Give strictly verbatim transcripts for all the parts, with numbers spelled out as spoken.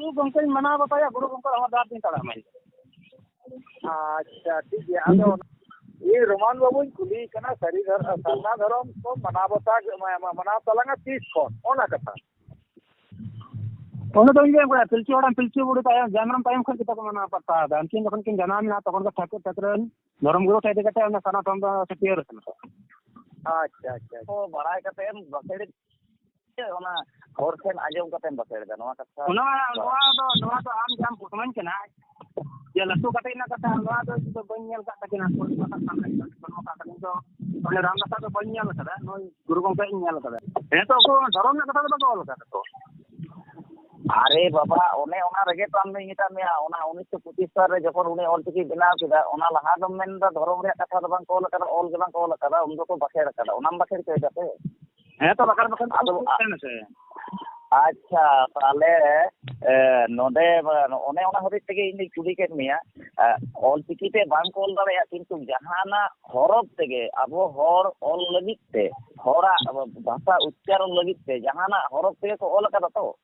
ᱜᱩᱨᱩ ᱜᱚᱢᱠᱮᱧ ᱢᱟᱱᱟᱣ ᱵᱟᱛᱟᱭᱟ, ᱜᱩᱨᱩ ᱜᱚᱢᱠᱮ ᱦᱚᱸ ᱰᱟᱦᱟᱨ ᱛᱤᱧ ᱛᱟᱲᱟᱢᱟ᱾ ᱟᱪᱪᱷᱟ, ᱴᱷᱤᱠ ᱜᱮᱭᱟ᱾ ᱟᱫᱚ ᱤᱧ ᱨᱳᱢᱟᱱ ᱵᱟᱹᱵᱩᱧ ᱠᱩᱞᱤᱭᱮ ᱠᱟᱱᱟ, ᱥᱟᱹᱨᱤ ᱫᱷᱚᱨ-, ᱥᱟᱨᱱᱟ ᱫᱷᱚᱨᱚᱢ ᱠᱚ ᱢᱟᱱᱟᱣ ᱵᱟᱛᱟᱣ, ᱢᱟ-, ᱢᱟ-, ᱢᱟᱱᱟᱣ ᱛᱟᱞᱟᱝᱟ ᱛᱤᱥ ᱠᱷᱚᱱ? ᱚᱱᱟ ᱠᱟᱛᱷᱟ᱾ ᱚᱱᱟ ᱫᱚ ᱤᱧ ᱞᱟᱹᱭ ᱟᱢ ᱠᱟᱱᱟ, ᱯᱤᱞᱪᱩ ᱦᱟᱲᱟᱢ ᱯᱤᱞᱪᱩ ᱵᱩᱲᱦᱤ ᱛᱟᱭᱚᱢ, ᱡᱟᱱᱟᱢ ᱛᱟᱭᱚᱢ ᱠᱷᱚᱱ ᱜᱮᱛᱟ ᱠᱚ ᱢᱟᱱᱟᱣ ᱵᱟᱛᱟᱣ ᱮᱫᱟ᱾ ᱩᱱᱠᱤᱱ ᱡᱚᱠᱷᱚᱱ ᱠᱤᱱ ᱡᱟᱱᱟᱢ ᱮᱱᱟ, ᱛᱚᱠᱷᱚᱱ ᱠᱚ ᱴᱷᱟᱹᱠᱩᱨ ᱴᱷᱟᱹᱠᱨᱟᱹᱱ ᱫᱷᱚᱨᱚᱢ ᱜᱩᱨᱩ ᱴᱷᱮᱱ ᱤᱫᱤ ᱠᱟᱛᱮ ᱚᱱᱟ ᱥᱟᱨᱱᱟ ᱫᱷᱚᱨᱚᱢ ᱫᱚ ᱪᱷᱟᱹᱴᱭᱟᱹᱨ ᱟᱠᱟᱱᱟ ᱠᱚ᱾ ᱟᱪᱪᱷᱟ, ᱟᱪᱪᱷᱟ, ᱟᱪᱪᱷᱟ᱾ ᱠᱚ ᱵᱟᱲᱟᱭ ᱠᱟᱛᱮ ᱮᱢ ᱵᱟᱠᱷᱮᱲ, ᱚᱱᱟ ᱦᱚᱲ ᱴᱷᱮᱱ ᱟᱸᱡᱚᱢ ᱠᱟᱛᱮ ᱮᱢ ᱵᱟᱠᱷᱮᱲ ᱮᱫᱟ ᱱᱚᱣᱟ ᱠᱟᱛᱷᱟ᱾ ᱚᱱᱟ, ᱱᱚᱣᱟ ᱫᱚ, ᱱᱚᱣᱟ ᱫᱚ ᱟᱢ ᱡᱟᱦᱟᱸᱢ ᱠᱩᱠᱢᱟᱹᱧ ᱠᱟᱱᱟ, ᱡᱮ ᱞᱟᱹᱴᱩ ᱠᱟᱹᱴᱤᱡ ᱨᱮᱱᱟᱜ ᱠᱟᱛᱷᱟ, ᱱᱚᱣᱟ ᱫᱚ ᱤᱧ ᱫᱚ ᱵᱟᱹᱧ ᱧᱮᱞ ᱠᱟᱜ ᱛᱟᱹᱠᱤᱱᱟ᱾ ᱠᱚᱲᱢᱟ ᱠᱟᱛᱷᱟ ᱠᱟᱱᱟ, ᱤᱧ ᱫᱚ ᱚᱱᱮ ᱨᱟᱢ ᱫᱟᱥᱟ ᱫᱚ ᱵᱟᱹᱧ ᱧᱮᱞ ᱠᱟᱫᱟ, ᱱᱩᱭ ᱜᱩᱨᱩ ᱜᱚᱢᱠᱮ ᱤᱧ ᱧᱮᱞ ᱠᱟᱫᱟ᱾ ᱦᱮᱸ ᱛᱚ, ᱩᱱᱠᱩ ᱫᱷᱚᱨᱚᱢ ᱨᱮᱱᱟᱜ ᱠᱟᱛᱷᱟ ᱫᱚ ᱵᱟᱠᱚ ᱚᱞ ᱠᱟᱫᱟ ᱛᱚ᱾ ᱟᱨᱮ ᱵᱟᱵᱟ, ᱚᱱᱮ ᱚᱱᱟ ᱨᱮᱜᱮ ᱛᱚ ᱟᱢ ᱫᱚᱧ ᱢᱮᱛᱟᱫ ᱢᱮᱭᱟ, ᱚᱱᱟ ᱩᱱᱤᱥᱥᱚ ᱯᱚᱸᱪᱤᱥ ᱥᱟᱞ ᱨᱮ ᱡᱚᱠᱷᱚᱱ ᱩᱱᱤ ᱚᱞᱪᱤᱠᱤ ᱵᱮᱱᱟᱣ ᱠᱮᱫᱟ, ᱚᱱᱟ ᱞᱟᱦᱟ ᱫᱚᱢ ᱢᱮᱱᱫᱟ ᱫᱷᱚᱨᱚᱢ ᱨᱮᱭᱟᱜ ᱠᱟᱛᱷᱟ ᱫᱚ ᱵᱟᱝ ᱠᱚ ᱚᱞ ᱠᱟᱫᱟ, ᱚᱞ ᱜᱮ ᱵᱟᱝ ᱠᱚ ᱚᱞ ᱠᱟᱫᱟ, ᱩᱱ ᱫᱚᱠᱚ ᱵᱟᱠᱷᱮᱲ ᱠᱟᱫᱟ, ᱚᱱᱟᱢ ᱵᱟᱠᱷᱮᱲ ᱦᱚᱪᱚᱭᱮᱫᱟ ᱥᱮ? ᱦᱮᱸ ᱛᱚ, ᱵᱟᱠᱷᱮᱲ ᱵᱟᱠᱷᱮᱲ ᱟᱫᱚ ᱛᱮ ᱢᱮᱥᱮ᱾ ᱟᱪᱪᱷᱟ, ᱛᱟᱦᱞᱮ, ᱮ, ᱱᱚᱰᱮ, ᱚᱱᱮ ᱚᱱᱟ ᱦᱚᱛᱮᱡ ᱛᱮᱜᱮ ᱤᱧ ᱫᱚᱧ ᱠᱩᱞᱤ ᱠᱮᱫ ᱢᱮᱭᱟ᱾ ᱮ, ᱚᱞᱪᱤᱠᱤ ᱛᱮ ᱵᱟᱝ ᱠᱚ ᱚᱞ ᱫᱟᱲᱮᱭᱟᱜᱼᱟ, ᱠᱤᱱᱛᱩ ᱡᱟᱦᱟᱱᱟᱜ ᱦᱚᱨᱚᱯ ᱛᱮᱜᱮ ᱟᱵᱚ ᱦᱚᱲ ᱚᱞ ᱞᱟᱹᱜᱤᱫ ᱛᱮ, ᱦᱚᱲᱟᱜ ᱵᱷᱟᱥᱟ ᱩᱪᱪᱟᱨᱚᱱ ᱞᱟᱹᱜᱤᱫ ᱛᱮ ᱡᱟᱦᱟᱱᱟᱜ ᱦᱚᱨᱚᱯ ᱛᱮᱜᱮ ᱠᱚ ᱚᱞ ᱟᱠᱟᱫᱟ ᱛᱚ,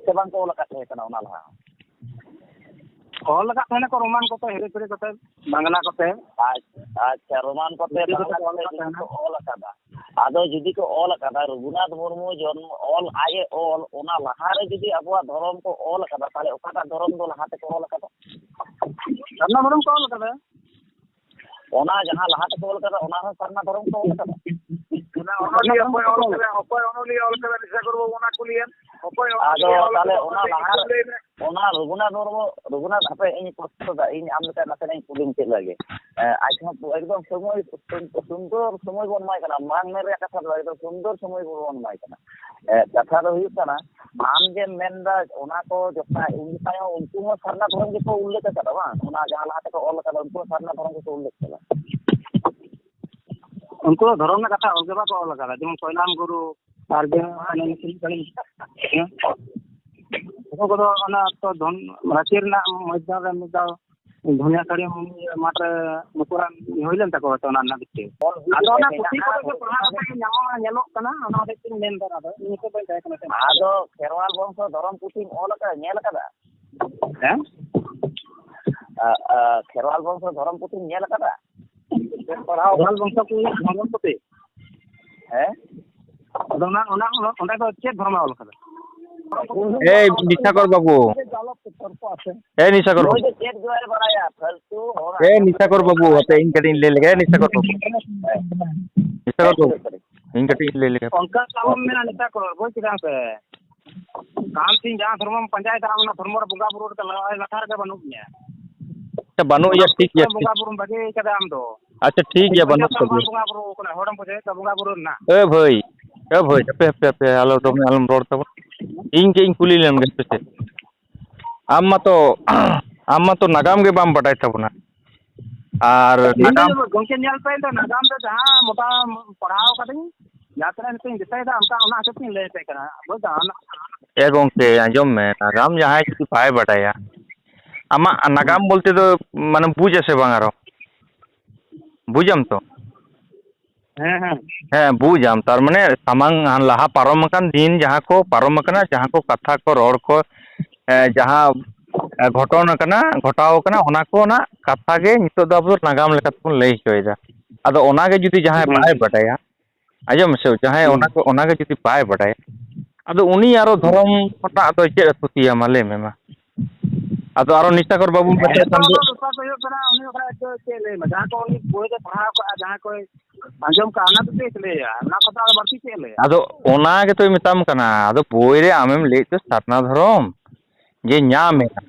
ᱥᱮ ᱵᱟᱝ ᱠᱚ ᱚᱞ ᱟᱠᱟᱫ ᱛᱟᱦᱮᱸ ᱠᱟᱱᱟ ᱚᱱᱟ ᱞᱟᱦᱟ ᱦᱚᱸ? ᱚᱞ ᱟᱠᱟᱫ ᱛᱟᱦᱮᱱᱟᱠᱚ ᱨᱳᱢᱟᱱ ᱠᱚᱛᱮ, ᱦᱤᱨᱤ ᱯᱷᱤᱨᱤ ᱠᱚᱛᱮ, ᱵᱟᱝᱞᱟ ᱠᱚᱛᱮ᱾ ᱟᱪ-, ᱟᱪᱪᱷᱟ, ᱨᱳᱢᱟᱱ ᱠᱚᱛᱮ, ᱩᱱᱠᱩ ᱵᱟᱝᱞᱟ ᱫᱚᱠᱚ ᱚᱞ ᱠᱚᱛᱮ ᱟᱠᱟᱫ ᱡᱩᱫᱤ ᱛᱟᱦᱮᱱᱟ᱾ ᱠᱚ ᱚᱞ ᱟᱠᱟᱫᱟ, ᱟᱫᱚ ᱡᱩᱫᱤ ᱠᱚ ᱚᱞ ᱟᱠᱟᱫᱟ, ᱨᱚᱜᱷᱩᱱᱟᱛᱷ ᱢᱩᱨᱢᱩ ᱡᱚᱱᱢᱚ ᱚᱞ ᱟᱡ ᱮ ᱚᱞ, ᱚᱱᱟ ᱞᱟᱦᱟᱨᱮ ᱡᱩᱫᱤ ᱟᱵᱚᱣᱟᱜ ᱫᱷᱚᱨᱚᱢ ᱠᱚ ᱚᱞ ᱟᱠᱟᱫᱟ, ᱛᱟᱦᱞᱮ ᱚᱠᱟᱴᱟᱜ ᱫᱷᱚᱨᱚᱢ ᱫᱚ ᱞᱟᱦᱟ ᱛᱮᱠᱚ ᱚᱞ ᱟᱠᱟᱫᱟ? ᱥᱟᱨᱱᱟ ᱫᱷᱚᱨᱚᱢ ᱠᱚ ᱚᱞ ᱟᱠᱟᱫᱟ᱾ ᱚᱱᱟ ᱡᱟᱦᱟᱸ ᱞᱟᱦᱟ ᱛᱮᱠᱚ ᱚᱞ ᱟᱠᱟᱫᱟ, ᱚᱱᱟ ᱦᱚᱸ ᱥᱟᱨᱱᱟ ᱫᱷᱚᱨᱚᱢ ᱠᱚ ᱚᱞ ᱟᱠᱟᱫᱟ᱾ ᱚᱱᱟ ᱚᱱᱚᱞᱤᱭᱟᱹ ᱚᱠᱚᱭ ᱚᱞ ᱠᱟᱫᱟ? ᱚᱠᱚᱭ ᱚᱱᱚᱞᱤᱭᱟᱹ ᱚᱞ ᱠᱟᱫᱟ? ᱱᱤᱥᱟ ᱠᱚᱨᱵᱚ ᱚᱱᱟ ᱠᱩᱞᱤᱭᱮᱢ᱾ ᱚᱠᱚᱭ ᱟᱫᱚ ᱚᱱᱚᱞᱤᱭᱟᱹ ᱚᱞ ᱛᱟᱦᱞᱮ ᱠᱟᱫᱟ? ᱚᱱᱟ ᱚᱱᱟ ᱞᱟᱦᱟ ᱧᱩᱛᱩᱢ ᱞᱟᱹᱭ ᱢᱮ᱾ ᱚᱱᱟ ᱨᱚᱜᱷᱩᱱᱟᱛᱷ ᱢᱩᱨᱢᱩ, ᱨᱚᱜᱷᱩᱱᱟᱛᱷ, ᱦᱟᱯᱮ ᱤᱧ ᱯᱨᱚᱥᱱᱚ ᱫᱟ, ᱤᱧ ᱟᱢ ᱞᱮᱠᱟ ᱱᱟᱥᱮᱱᱟᱜ ᱤᱧ ᱠᱩᱞᱤ ᱢᱩᱪᱟᱹᱫ ᱞᱮᱜᱮ᱾ ᱮ, ᱟᱡ ᱦᱚᱸ ᱮᱠᱫᱚᱢ ᱥᱚᱢᱚᱭ, ᱥᱩᱱᱫᱚᱨ ᱥᱚᱢᱚᱭ ᱵᱚᱱ ᱮᱢᱟᱭ ᱠᱟᱱᱟ, ᱵᱟᱝ ᱢᱮᱱ ᱨᱮᱭᱟᱜ ᱠᱟᱛᱷᱟ ᱫᱚ, ᱮᱠᱫᱚᱢ ᱥᱩᱱᱫᱚᱨ ᱥᱚᱢᱚᱭ ᱵᱚᱱ ᱮᱢᱟᱭ ᱠᱟᱱᱟ᱾ ᱮ, ᱠᱟᱛᱷᱟ ᱫᱚ ᱦᱩᱭᱩᱜ ᱠᱟᱱᱟ, ᱟᱢ ᱡᱮᱢ ᱢᱮᱱᱫᱟ ᱚᱱᱟ ᱠᱚ ᱡᱚᱠᱷᱚᱱ ᱩᱱ ᱡᱚᱠᱷᱟᱡ ᱦᱚᱸ ᱩᱱᱠᱩ ᱦᱚᱸ ᱥᱟᱨᱱᱟ ᱫᱷᱚᱨᱚᱢ ᱜᱮᱠᱚ ᱩᱞᱞᱮᱠᱷ ᱟᱠᱟᱫᱟ, ᱵᱟᱝ? ᱚᱱᱟ ᱡᱟᱦᱟᱸ ᱞᱟᱦᱟ ᱛᱮᱠᱚ ᱚᱞ ᱟᱠᱟᱫᱟ, ᱩᱱᱠᱩ ᱦᱚᱸ ᱥᱟᱨᱱᱟ ᱫᱷᱚᱨᱚᱢ ᱜᱮᱠᱚ ᱩᱞᱞᱮᱠᱷ ᱟᱠᱟᱫᱟ᱾ ᱩᱱᱠᱩ ᱫᱚ ᱫᱷᱚᱨᱚᱢ ᱨᱮᱱᱟᱜ ᱠᱟᱛᱷᱟ ᱚᱞ ᱜᱮ ᱵᱟᱠᱚ ᱚᱞ ᱟᱠᱟᱫᱟ, ᱡᱮᱢᱚᱱ ᱠᱚᱭᱞᱟᱢ ᱜᱩᱨᱩ ᱟᱨ ᱡᱮ ᱚᱱᱮ ᱱᱩᱠᱤᱱ ᱠᱟᱹᱞᱤ-, ᱦᱮᱸ? ᱩᱱᱠᱩ ᱠᱚᱫᱚ ᱚᱱᱟ ᱛᱚ ᱫᱷᱚᱱ-, ᱨᱟᱸᱪᱤ ᱨᱮᱱᱟᱜ ᱢᱚᱭᱫᱟᱱ ᱨᱮ ᱢᱤᱫ ᱫᱷᱟᱣ ᱵᱷᱩᱭᱟᱹ ᱥᱟᱹᱲᱤᱢ ᱢᱟᱴᱷ ᱨᱮ ᱱᱩᱠᱩᱣᱟᱜ ᱦᱩᱭ ᱞᱮᱱ ᱛᱟᱠᱚᱣᱟ ᱛᱚ ᱚᱱᱟ ᱨᱮᱱᱟᱜ ᱵᱷᱤᱛᱤᱨ᱾ ᱟᱫᱚ ᱚᱱᱟ ᱯᱩᱛᱷᱤ ᱠᱚᱨᱮ ᱜᱮ ᱯᱟᱲᱦᱟᱣ ᱠᱟᱛᱮ ᱜᱮ ᱧᱟᱢᱚᱜᱼᱟ, ᱧᱮᱞᱚᱜ ᱠᱟᱱᱟ, ᱚᱱᱟ ᱦᱚᱛᱮᱡ ᱛᱮᱧ ᱢᱮᱱ ᱮᱫᱟ᱾ ᱟᱫᱚ ᱤᱧ ᱱᱤᱛᱚᱜ ᱵᱟᱹᱧ ᱛᱟᱦᱮᱸ ᱠᱟᱱᱟ ᱥᱮ᱾ ᱟᱫᱚ ᱠᱷᱮᱨᱣᱟᱞ ᱵᱚᱝᱥᱚ ᱫᱷᱚᱨᱚᱢ ᱯᱩᱛᱷᱤᱢ ᱚᱞ ᱟᱠᱟᱫᱟ, ᱧᱮᱞ ᱟᱠᱟᱫᱟ? ᱦᱮᱸ? ᱟ, ᱟ, ᱠᱷᱮᱨᱣᱟᱞ ᱵᱚᱝᱥᱚ ᱫᱷᱚᱨᱚᱢ ᱯᱩᱛᱷᱤᱢ ᱧᱮᱞ ᱟᱠᱟᱫᱟ? ᱠᱷᱮᱨᱣᱟᱞ ᱵᱚᱝᱥᱚ ᱠᱚ ᱫᱷᱚᱨᱚᱢ ᱯᱩᱛᱷᱤ? ᱦᱮᱸ? ᱟᱫᱚ ᱚᱱᱟ, ᱚᱱᱟ, ᱚᱱᱟ, ᱚᱸᱰᱮ ᱫᱚ ᱪᱮᱫ ᱫᱷᱚᱨᱚᱢᱮ ᱚᱞ ᱠᱟᱫᱟ? ᱮᱭ ᱱᱤᱥᱟᱠᱚᱨ ᱵᱟᱹᱵᱩ᱾ ᱮᱭ ᱱᱤᱥᱟᱠᱚᱨ ᱵᱟᱹᱵᱩ᱾ ᱱᱩᱭ ᱫᱚ ᱪᱮᱫ ᱜᱮ ᱵᱟᱭ ᱵᱟᱲᱟᱭᱟ, ᱯᱷᱟᱞᱛᱩ ᱦᱚᱲ ᱮᱭ ᱟᱸᱡᱚᱢ ᱱᱤᱥᱟᱠᱚᱨ ᱠᱟᱛᱮ ᱵᱟᱹᱵᱩ, ᱵᱟᱭ ᱦᱟᱯᱮ ᱤᱧ ᱠᱟᱹᱴᱤᱡ ᱤᱧ ᱞᱟᱹᱭ ᱞᱮᱜᱮ, ᱮᱭ ᱱᱤᱥᱟᱠᱚᱨ ᱵᱟᱹᱵᱩ᱾ ᱱᱤᱥᱟᱠᱚᱨ ᱵᱟᱹᱵᱩ᱾ ᱤᱧ ᱠᱟᱹᱴᱤᱡ ᱤᱧ ᱞᱟᱹᱭ ᱞᱮᱜᱮ᱾ ᱚᱱᱠᱟ ᱫᱚ ᱟᱞᱚᱢ ᱢᱮᱱᱟ ᱱᱤᱥᱟᱠᱚᱨ, ᱵᱩᱡᱽ ᱠᱮᱫᱟᱢ ᱥᱮ? ᱟᱢ ᱛᱮᱦᱮᱧ ᱡᱟᱦᱟᱸ ᱫᱷᱚᱨᱢᱚᱢ ᱯᱟᱸᱡᱟᱭᱮᱫᱟ, ᱟᱢ ᱚᱱᱟ ᱫᱷᱚᱨᱢᱚ ᱨᱮ ᱵᱚᱸᱜᱟ ᱵᱩᱨᱩ ᱨᱮᱫᱚ ᱞᱟᱦᱟ, ᱞᱟᱛᱟᱨ ᱨᱮᱜᱮ ᱵᱟᱹᱱᱩᱜ ᱢᱮᱭᱟ᱾ ᱟᱪᱪᱷᱟ, ᱵᱟᱹᱱᱩᱜ ᱚᱱᱟ ᱜᱮᱭᱟ, ᱴᱷᱤᱠ ᱜᱮᱭᱟ, ᱠᱷᱨᱤᱥᱴᱟᱱ ᱴᱷᱤᱠ᱾ ᱵᱚᱸᱜᱟ ᱵᱩᱨᱩᱢ ᱵᱟᱹᱜᱤ ᱠᱟᱫᱟ ᱟᱢ ᱫᱚ᱾ ᱟᱪᱪᱷᱟ, ᱴᱷᱤᱠ ᱜᱮᱭᱟ, ᱵᱟᱹᱱᱩᱜ ᱯᱟᱸᱡᱟᱵ ᱛᱟᱵᱚᱱᱟ᱾ ᱵᱚᱸᱜᱟ ᱵᱩᱨᱩ ᱠᱟᱱᱟ, ᱦᱚᱲᱮᱢ ᱯᱟᱸᱡᱟᱭᱮᱫ ᱠᱚᱣᱟ ᱵᱚᱸᱜᱟ ᱵᱩᱨᱩ ᱨᱮᱱᱟᱜ᱾ ᱮ ᱵᱷᱟᱹᱭ, ᱮ ᱵᱷᱟᱹᱭ, ᱦᱟᱯᱮ, ᱦᱟᱯᱮ, ᱦᱟᱯᱮ, ᱟᱞᱚ ᱫᱚᱢᱮ ᱟᱞᱚᱢ ᱨᱚᱲ ᱛᱟᱵᱚᱱ᱾ ᱤᱧ ᱜᱮ ᱤᱧ ᱠᱩᱞᱤ ᱞᱮᱢ ᱜᱮ, ᱦᱮᱸ ᱥᱮ ᱪᱮᱫ? ᱟᱢ ᱢᱟᱛᱚ, ᱟᱢ ᱢᱟᱛᱚ ᱱᱟᱜᱟᱢ ᱜᱮ ᱵᱟᱢ ᱵᱟᱰᱟᱭ ᱛᱟᱵᱚᱱᱟ᱾ ᱟᱨ ᱤᱧ ᱫᱚ ᱱᱟᱜᱟᱢ ᱜᱚᱢᱠᱮ ᱧᱮᱞ ᱯᱮ, ᱤᱧ ᱫᱚ ᱱᱟᱜᱟᱢ ᱫᱚ ᱡᱟᱦᱟᱸ ᱢᱚᱴᱟ ᱯᱟᱲᱦᱟᱣ ᱠᱟᱫᱟᱹᱧ, ᱡᱟᱦᱟᱸ ᱛᱤᱱᱟᱹᱜ ᱱᱤᱛᱚᱜ ᱤᱧ ᱫᱤᱥᱟᱹᱭᱮᱫᱟ, ᱚᱱᱠᱟ ᱚᱱᱟ ᱦᱤᱥᱟᱹᱵ ᱛᱤᱧ ᱞᱟᱹᱭ ᱟᱯᱮ ᱠᱟᱱᱟ, ᱵᱩᱡᱽ ᱫᱟᱢ? ᱚᱱᱟ ᱮ ᱜᱚᱢᱠᱮ, ᱟᱸᱡᱚᱢ ᱢᱮ, ᱱᱟᱜᱟᱢ ᱡᱟᱦᱟᱸᱭ ᱡᱩᱫᱤ ᱵᱟᱭ ᱵᱟᱰᱟᱭᱟ, ᱟᱢᱟᱜ ᱦᱩᱸ᱾ ᱱᱟᱜᱟᱢ ᱵᱚᱞᱛᱮ ᱫᱚ, ᱢᱟᱱᱮ, ᱵᱩᱡᱽ ᱟᱥᱮ ᱵᱟᱝ ᱟᱨᱚ? ᱵᱩᱡᱟᱢ ᱛᱚ? ᱦᱮᱸ, ᱦᱮᱸ᱾ ᱦᱮᱸ, ᱵᱩᱡᱟᱢ᱾ ᱛᱟᱨ ᱢᱟᱱᱮ, ᱥᱟᱢᱟᱝ ᱞᱟᱦᱟ ᱯᱟᱨᱚᱢ ᱟᱠᱟᱱ ᱫᱤᱱ, ᱡᱟᱦᱟᱸ ᱠᱚ ᱯᱟᱨᱚᱢ ᱟᱠᱟᱱᱟ, ᱡᱟᱦᱟᱸ ᱠᱚ ᱠᱟᱛᱷᱟ ᱠᱚ, ᱨᱚᱲ ᱠᱚ, ᱮ, ᱡᱟᱦᱟᱸ, ᱮ, ᱜᱷᱚᱴᱚᱱ ᱟᱠᱟᱱᱟ, ᱜᱷᱚᱴᱟᱣ ᱟᱠᱟᱱᱟ, ᱚᱱᱟ ᱠᱚ, ᱚᱱᱟ ᱠᱟᱛᱷᱟ ᱜᱮ ᱱᱤᱛᱚᱜ ᱫᱚ ᱟᱵᱚ ᱫᱚ ᱱᱟᱜᱟᱢ ᱞᱮᱠᱟ ᱛᱮᱵᱚᱱ ᱞᱟᱹᱭ ᱦᱚᱪᱚᱭᱮᱫᱟ᱾ ᱟᱫᱚ ᱚᱱᱟ ᱜᱮ ᱡᱩᱫᱤ ᱡᱟᱦᱟᱸᱭ ᱦᱩᱸ᱾ ᱵᱟᱭ ᱵᱟᱰᱟᱭᱟ, ᱟᱸᱡᱚᱢ ᱢᱮᱥᱮ, ᱡᱟᱦᱟᱸᱭ ᱦᱩᱸ᱾ ᱚᱱᱟ ᱠᱚ, ᱚᱱᱟ ᱜᱮ ᱡᱩᱫᱤ ᱵᱟᱭ ᱵᱟᱰᱟᱭᱟ, ᱟᱫᱚ ᱩᱱᱤ ᱟᱨᱚ ᱫᱷᱚᱨᱚᱢ ᱠᱷᱚᱱᱟᱜ ᱫᱚ ᱪᱮᱫ ᱮ ᱠᱷᱚᱛᱤᱭᱟ, ᱢᱟ ᱞᱟᱹᱭ ᱢᱮ ᱢᱟ᱾ ᱟᱫᱚ ᱟᱨᱚ ᱱᱤᱥᱟᱠᱚᱨ ᱵᱟᱵᱩ ᱢᱮᱛᱟᱭ ᱦᱮᱸ, ᱛᱚ, ᱠᱷᱟᱱ ᱫᱚ ᱟᱫᱚ ᱵᱮᱯᱟᱨ ᱫᱚ ᱦᱩᱭᱩᱜ ᱠᱟᱱᱟ, ᱩᱱᱤ ᱚᱠᱟ ᱨᱮ ᱪᱮᱫ, ᱪᱮᱫ ᱞᱟᱹᱭ ᱢᱮ, ᱡᱟᱦᱟᱸ ᱠᱚ ᱩᱱᱤ ᱵᱳᱭ ᱨᱮ ᱯᱟᱲᱦᱟᱣ ᱠᱟᱜᱼᱟ, ᱡᱟᱦᱟᱸ ᱠᱚᱭ ᱟᱸᱡᱚᱢ ᱠᱟᱜᱼᱟ, ᱚᱱᱟ ᱫᱚ ᱪᱮᱫ ᱮ ᱞᱟᱹᱭᱟ? ᱚᱱᱟ ᱠᱷᱚᱱ ᱫᱚ ᱟᱨᱚ ᱵᱟᱹᱲᱛᱤ ᱪᱮᱫ ᱮ ᱞᱟᱹᱭᱟ? ᱟᱫᱚ ᱚᱱᱟ ᱜᱮᱛᱚᱭ ᱢᱮᱛᱟᱢ ᱠᱟᱱᱟ, ᱟᱫᱚ ᱵᱳᱭ ᱨᱮ ᱟᱢᱮᱢ ᱞᱟᱹᱭᱮᱫ ᱫᱚ ᱥᱟᱨᱱᱟ ᱫᱷᱚᱨᱚᱢ ᱡᱮ ᱧᱟᱢ ᱮᱱᱟ,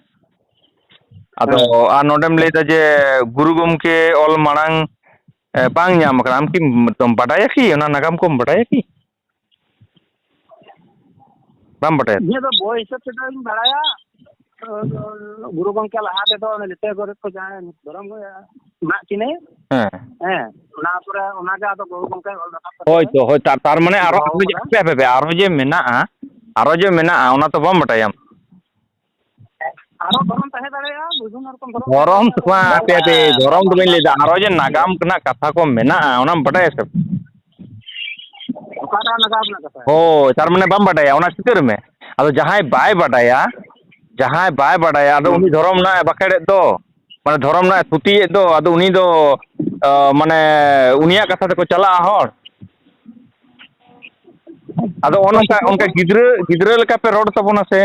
ᱟᱫᱚ ᱦᱮᱸ᱾ ᱟᱨ ᱱᱚᱰᱮᱢ ᱞᱟᱹᱭᱫᱟ ᱡᱮ ᱜᱩᱨᱩ ᱜᱚᱢᱠᱮ ᱚᱞ ᱢᱟᱲᱟᱝ, ᱮ, ᱵᱟᱝ ᱧᱟᱢ ᱟᱠᱟᱱᱟ᱾ ᱟᱢ ᱠᱤᱢ ᱵᱟᱰᱟᱭᱟ ᱠᱤ? ᱚᱱᱟ ᱱᱟᱜᱟᱢ ᱠᱚᱢ ᱵᱟᱰᱟᱭᱟ ᱠᱤ? ᱵᱟᱢ ᱵᱟᱰᱟᱭᱟ? ᱤᱧᱟᱹᱜ ᱫᱚ ᱵᱳᱭ ᱦᱤᱥᱟᱹᱵ ᱛᱮᱫᱚᱧ ᱵᱟᱲᱟᱭᱟ, ᱜᱩᱨᱩ ᱜᱚᱢᱠᱮ ᱞᱟᱦᱟ ᱛᱮᱫᱚ ᱚᱱᱮ ᱞᱤᱴᱟᱹ ᱜᱚᱰᱮᱛ ᱠᱚ ᱡᱟᱦᱟᱸᱭ ᱫᱷᱚᱨᱚᱢ ᱜᱩᱨᱩ ᱢᱮᱱᱟᱜ ᱠᱤᱱᱟᱹ, ᱦᱮᱸ᱾ ᱦᱮᱸ, ᱚᱱᱟ ᱯᱚᱨᱮ ᱚᱱᱟᱜᱮ ᱟᱫᱚ ᱜᱩᱨᱩ ᱜᱚᱢᱠᱮ ᱚᱞ ᱨᱟᱠᱟᱵ ᱠᱟᱛᱮ ᱦᱳᱭ ᱛᱚ, ᱦᱳᱭ, ᱛᱟᱨ, ᱛᱟᱨ ᱢᱟᱱᱮ ᱟᱨᱚ, ᱫᱚᱦᱚ ᱟᱨᱚ ᱡᱮ, ᱠᱟᱫᱟ᱾ ᱦᱟᱯᱮ, ᱦᱟᱯᱮ, ᱦᱟᱯᱮ, ᱟᱨᱚ ᱡᱮ ᱢᱮᱱᱟᱜᱼᱟ, ᱟᱨᱚ ᱡᱮ ᱢᱮᱱᱟᱜᱼᱟ, ᱚᱱᱟ ᱛᱚ ᱵᱟᱢ ᱵᱟᱰᱟᱭᱟᱢ? ᱟᱨᱚ ᱫᱷᱚᱨᱚᱢ ᱛᱟᱦᱮᱸ ᱫᱟᱲᱮᱭᱟᱜᱼᱟ, ᱵᱩᱡᱷᱟᱹᱣ ᱢᱮ ᱟᱨᱚᱠᱚᱢ ᱫᱷᱚᱨᱚᱢ ᱫᱷᱚᱨᱚᱢ ᱛᱟᱦᱮᱸ ᱫᱚ ᱵᱟᱝ, ᱫᱟᱲᱮᱭᱟᱜᱼᱟ᱾ ᱦᱟᱯᱮ, ᱦᱟᱯᱮ, ᱫᱷᱚᱨᱚᱢ ᱫᱚ ᱵᱟᱹᱧ ᱞᱟᱹᱭᱫᱟ, ᱟᱨᱚ ᱡᱮ ᱱᱟᱜᱟᱢ ᱨᱮᱱᱟᱜ ᱠᱟᱛᱷᱟ ᱠᱚ ᱢᱮᱱᱟᱜᱼᱟ, ᱚᱱᱟᱢ ᱵᱟᱰᱟᱭᱟ ᱥᱮ? ᱚᱠᱟᱴᱟᱜ ᱱᱟᱜᱟᱢ ᱨᱮᱱᱟᱜ ᱠᱟᱛᱷᱟ? ᱦᱳᱭ, ᱛᱟᱨ ᱢᱟᱱᱮ ᱵᱟᱢ ᱵᱟᱰᱟᱭᱟ, ᱚᱱᱟ ᱪᱤᱛᱟᱹᱨ ᱢᱮ᱾ ᱟᱫᱚ ᱡᱟᱦᱟᱸᱭ ᱵᱟᱭ ᱵᱟᱰᱟᱭᱟ, ᱡᱟᱦᱟᱸᱭ ᱵᱟᱭ ᱵᱟᱰᱟᱭᱟ, ᱟᱫᱚ ᱦᱩᱸ᱾ ᱩᱱᱤ ᱫᱷᱚᱨᱚᱢ ᱨᱮᱱᱟᱜ ᱮ ᱵᱟᱠᱷᱮᱲᱮᱫ ᱫᱚ, ᱢᱟᱱᱮ ᱫᱷᱚᱨᱚᱢ ᱨᱮᱱᱟᱜ ᱮ ᱛᱷᱩᱛᱤᱭᱮᱫ ᱫᱚ, ᱟᱫᱚ ᱩᱱᱤ ᱫᱚ, ᱟ, ᱢᱟᱱᱮ ᱩᱱᱤᱭᱟᱜ ᱠᱟᱛᱷᱟ ᱛᱮᱠᱚ ᱪᱟᱞᱟᱜᱼᱟ ᱦᱚᱲ᱾ ᱟᱫᱚ ᱚᱱᱠᱟ, ᱚᱱᱠᱟ ᱜᱤᱫᱽᱨᱟᱹ, ᱜᱤᱫᱽᱨᱟᱹ ᱞᱮᱠᱟ ᱯᱮ ᱨᱚᱲ ᱛᱟᱵᱚᱱᱟ ᱥᱮ᱾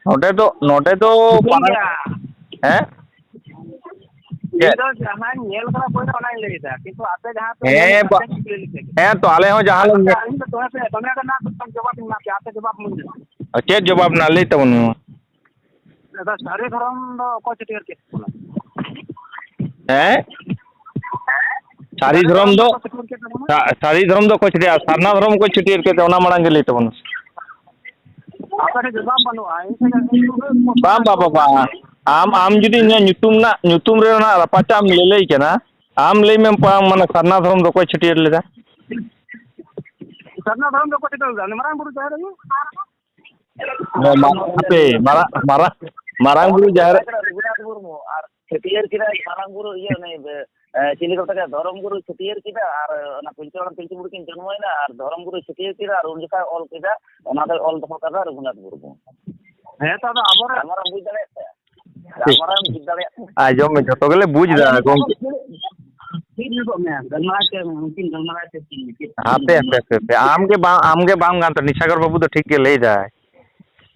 ᱱᱚᱰᱮ ᱫᱚ, ᱱᱚᱰᱮ ᱫᱚ ᱴᱷᱤᱠ ᱜᱮᱭᱟ᱾ ᱦᱮᱸ? ᱤᱧ ᱪᱮᱫ? ᱫᱚ ᱡᱟᱦᱟᱸᱧ ᱧᱮᱞ ᱠᱟᱫᱟ ᱵᱳᱭ ᱨᱮ, ᱚᱱᱟᱧ ᱞᱟᱹᱭ ᱮᱫᱟ, ᱠᱤᱱᱛᱩ ᱟᱯᱮ ᱡᱟᱦᱟᱸ ᱯᱮ ᱦᱮᱸ, ᱞᱟᱹᱭ ᱮᱫᱟ, ᱵᱟ-, ᱥᱮ ᱪᱤᱠᱟᱹ ᱞᱮᱠᱟ ᱜᱮ? ᱦᱮᱸ ᱛᱚ, ᱟᱞᱮ ᱦᱚᱸ ᱡᱟᱦᱟᱸ ᱞᱮ ᱟᱪᱪᱷᱟ, ᱧᱮᱞ ᱤᱧ ᱫᱚ ᱫᱚᱢᱮ ᱯᱮ, ᱫᱚᱢᱮ ᱜᱮ ᱱᱟᱜ ᱡᱚᱵᱟᱵ ᱤᱧ ᱮᱢᱟ ᱯᱮᱭᱟ, ᱟᱯᱮ ᱡᱚᱵᱟᱵ ᱢᱚᱡᱽ ᱧᱚᱜ᱾ ᱪᱮᱫ ᱡᱚᱵᱟᱵ ᱨᱮᱱᱟᱜ? ᱞᱟᱹᱭ ᱛᱟᱵᱚᱱ ᱢᱮ ᱢᱟ᱾ ᱟᱫᱚ ᱥᱟᱹᱨᱤ ᱫᱷᱚᱨᱚᱢ ᱫᱚ ᱚᱠᱚᱭ ᱪᱷᱟᱹᱴᱭᱟᱹᱨ ᱠᱮᱫ ᱵᱚᱱᱟ? ᱦᱮᱸ? ᱥᱟᱹᱨᱤ ᱥᱟᱹᱨᱤ ᱫᱷᱚᱨᱚᱢ ᱫᱷᱚᱨᱚᱢ ᱫᱚ, ᱫᱚ ᱚᱠᱚᱭ ᱪᱷᱟᱹᱴᱭᱟᱹᱨ ᱠᱮᱫ ᱛᱟᱵᱚᱱᱟ? ᱥᱟ-, ᱥᱟᱹᱨᱤ ᱫᱷᱚᱨᱚᱢ ᱫᱚ ᱚᱠᱚᱭ ᱪᱷᱟᱹᱴᱭᱟᱹᱨ, ᱥᱟᱨᱱᱟ ᱫᱷᱚᱨᱚᱢ ᱚᱠᱚᱭ ᱪᱷᱟᱹᱴᱭᱟᱹᱨ ᱠᱮᱫ ᱛᱟᱵᱚᱱᱟ, ᱚᱱᱟ ᱢᱟᱲᱟᱝ ᱜᱮ ᱞᱟᱹᱭ ᱛᱟᱵᱚᱱ ᱢᱮ᱾ ᱟᱯᱮ ᱴᱷᱮᱱ ᱡᱚᱵᱟᱵ ᱵᱟᱹᱱᱩᱜᱼᱟ, ᱤᱧ ᱴᱷᱮᱱ ᱫᱚ ᱵᱟᱝ, ᱵᱟᱝ, ᱵᱟᱝ, ᱵᱟᱝ᱾ ᱟᱢ, ᱟᱢ ᱡᱩᱫᱤ ᱤᱧᱟᱹᱜ ᱧᱩᱛᱩᱢ ᱨᱮᱱᱟᱜ, ᱧᱩᱛᱩᱢ ᱨᱮᱱᱟᱜ ᱨᱟᱯᱟᱪᱟᱜ ᱮᱢ ᱞᱟᱹᱞᱟᱹᱭ ᱠᱟᱱᱟ, ᱟᱢ ᱞᱟᱹᱭ ᱢᱮ, ᱯᱟ-, ᱢᱟᱱᱮ ᱥᱟᱨᱱᱟ ᱫᱷᱚᱨᱚᱢ ᱫᱚ ᱚᱠᱚᱭ ᱪᱷᱟᱹᱴᱭᱟᱹᱨ ᱞᱮᱫᱟ? ᱥᱟᱨᱱᱟ ᱫᱷᱚᱨᱚᱢ ᱫᱚ ᱚᱠᱚᱭ ᱪᱷᱟᱹᱴᱭᱟᱹᱨ ᱞᱮᱫᱟ? ᱩᱱᱤ ᱢᱟᱨᱟᱝ ᱵᱩᱨᱩ ᱡᱟᱦᱮᱨ ᱟᱭᱳ᱾ ᱦᱮᱸ, ᱢᱟ-, ᱦᱟᱯᱮ, ᱢᱟᱨᱟᱝ, ᱢᱟᱨᱟᱝ, ᱢᱟᱨᱟᱝ ᱵᱩᱨᱩ ᱡᱟᱦᱮᱨ ᱨᱚᱜᱷᱩᱱᱟᱛᱷ ᱢᱩᱨᱢᱩ ᱟᱨ ᱪᱷᱟᱹᱴᱭᱟᱹᱨ ᱠᱮᱫᱟᱭ ᱢᱟᱨᱟᱝ ᱵᱩᱨᱩ, ᱤᱭᱟᱹ, ᱩᱱᱤ, ᱮ, ᱪᱤᱞᱤ ᱠᱚ ᱢᱮᱛᱟᱭᱟ, ᱫᱷᱚᱨᱚᱢ ᱜᱩᱨᱩ ᱪᱷᱟᱹᱴᱭᱟᱹᱨ ᱠᱮᱫᱟ, ᱟᱨ ᱚᱱᱟ ᱯᱤᱞᱪᱩ ᱦᱟᱲᱟᱢ ᱯᱤᱞᱪᱩ ᱵᱩᱲᱦᱤ ᱠᱤᱱ ᱡᱚᱱᱢᱚᱭᱮᱱᱟ, ᱟᱨ ᱫᱷᱚᱨᱚᱢ ᱜᱩᱨᱩ ᱪᱷᱟᱹᱴᱭᱟᱹᱨ ᱠᱮᱫᱟ, ᱟᱨ ᱩᱱ ᱡᱚᱠᱷᱟᱡ ᱚᱞ ᱠᱮᱫᱟ, ᱚᱱᱟ ᱫᱚᱭ ᱚᱞ ᱫᱚᱦᱚ ᱠᱟᱫᱟ ᱨᱚᱜᱷᱩᱱᱟᱛᱷ ᱢᱩᱨᱢᱩ᱾ ᱦᱮᱸ ᱛᱚ, ᱟᱫᱚ ᱟᱵᱚᱨᱮᱱ ᱜᱟᱞᱢᱟᱨᱟᱣ ᱵᱩᱡᱽ ᱫᱟᱲᱮᱭᱟᱜ ᱛᱟᱭᱟ᱾ ᱴᱷᱤᱠ᱾ ᱜᱟᱞᱢᱟᱨᱟᱣ ᱵᱩᱡᱽ ᱫᱟᱲᱮᱭᱟᱜ ᱛᱟᱭᱟ᱾ ᱟᱸᱡᱚᱢ ᱢᱮ, ᱡᱷᱚᱛᱚ ᱜᱮᱞᱮ ᱵᱩᱡᱽ ᱮᱫᱟ, ᱟᱫᱚ ᱜᱚᱢᱠᱮ᱾ ᱛᱷᱤᱨ ᱧᱚᱜᱚᱜ ᱢᱮ, ᱜᱟᱞᱢᱟᱨᱟᱣ ᱪᱮᱫ, ᱩᱱᱠᱤᱱ ᱜᱟᱞᱢᱟᱨᱟᱣ ᱪᱮᱫ ᱠᱤᱱ ᱞᱟᱹᱭ ᱠᱮᱫ? ᱦᱟᱯᱮ, ᱦᱟᱯᱮ, ᱦᱟᱯᱮ, ᱦᱟᱯᱮ᱾ ᱟᱢ ᱜᱮ ᱵᱟᱝ, ᱟᱢ ᱜᱮ ᱵᱟᱢ ᱜᱟᱱ ᱛᱟᱢᱟ᱾ ᱱᱤᱥᱟᱜᱚᱨ ᱵᱟᱹᱵᱩ ᱫᱚ ᱴᱷᱤᱠ ᱜᱮ ᱞᱟᱹᱭ ᱫᱟᱭ᱾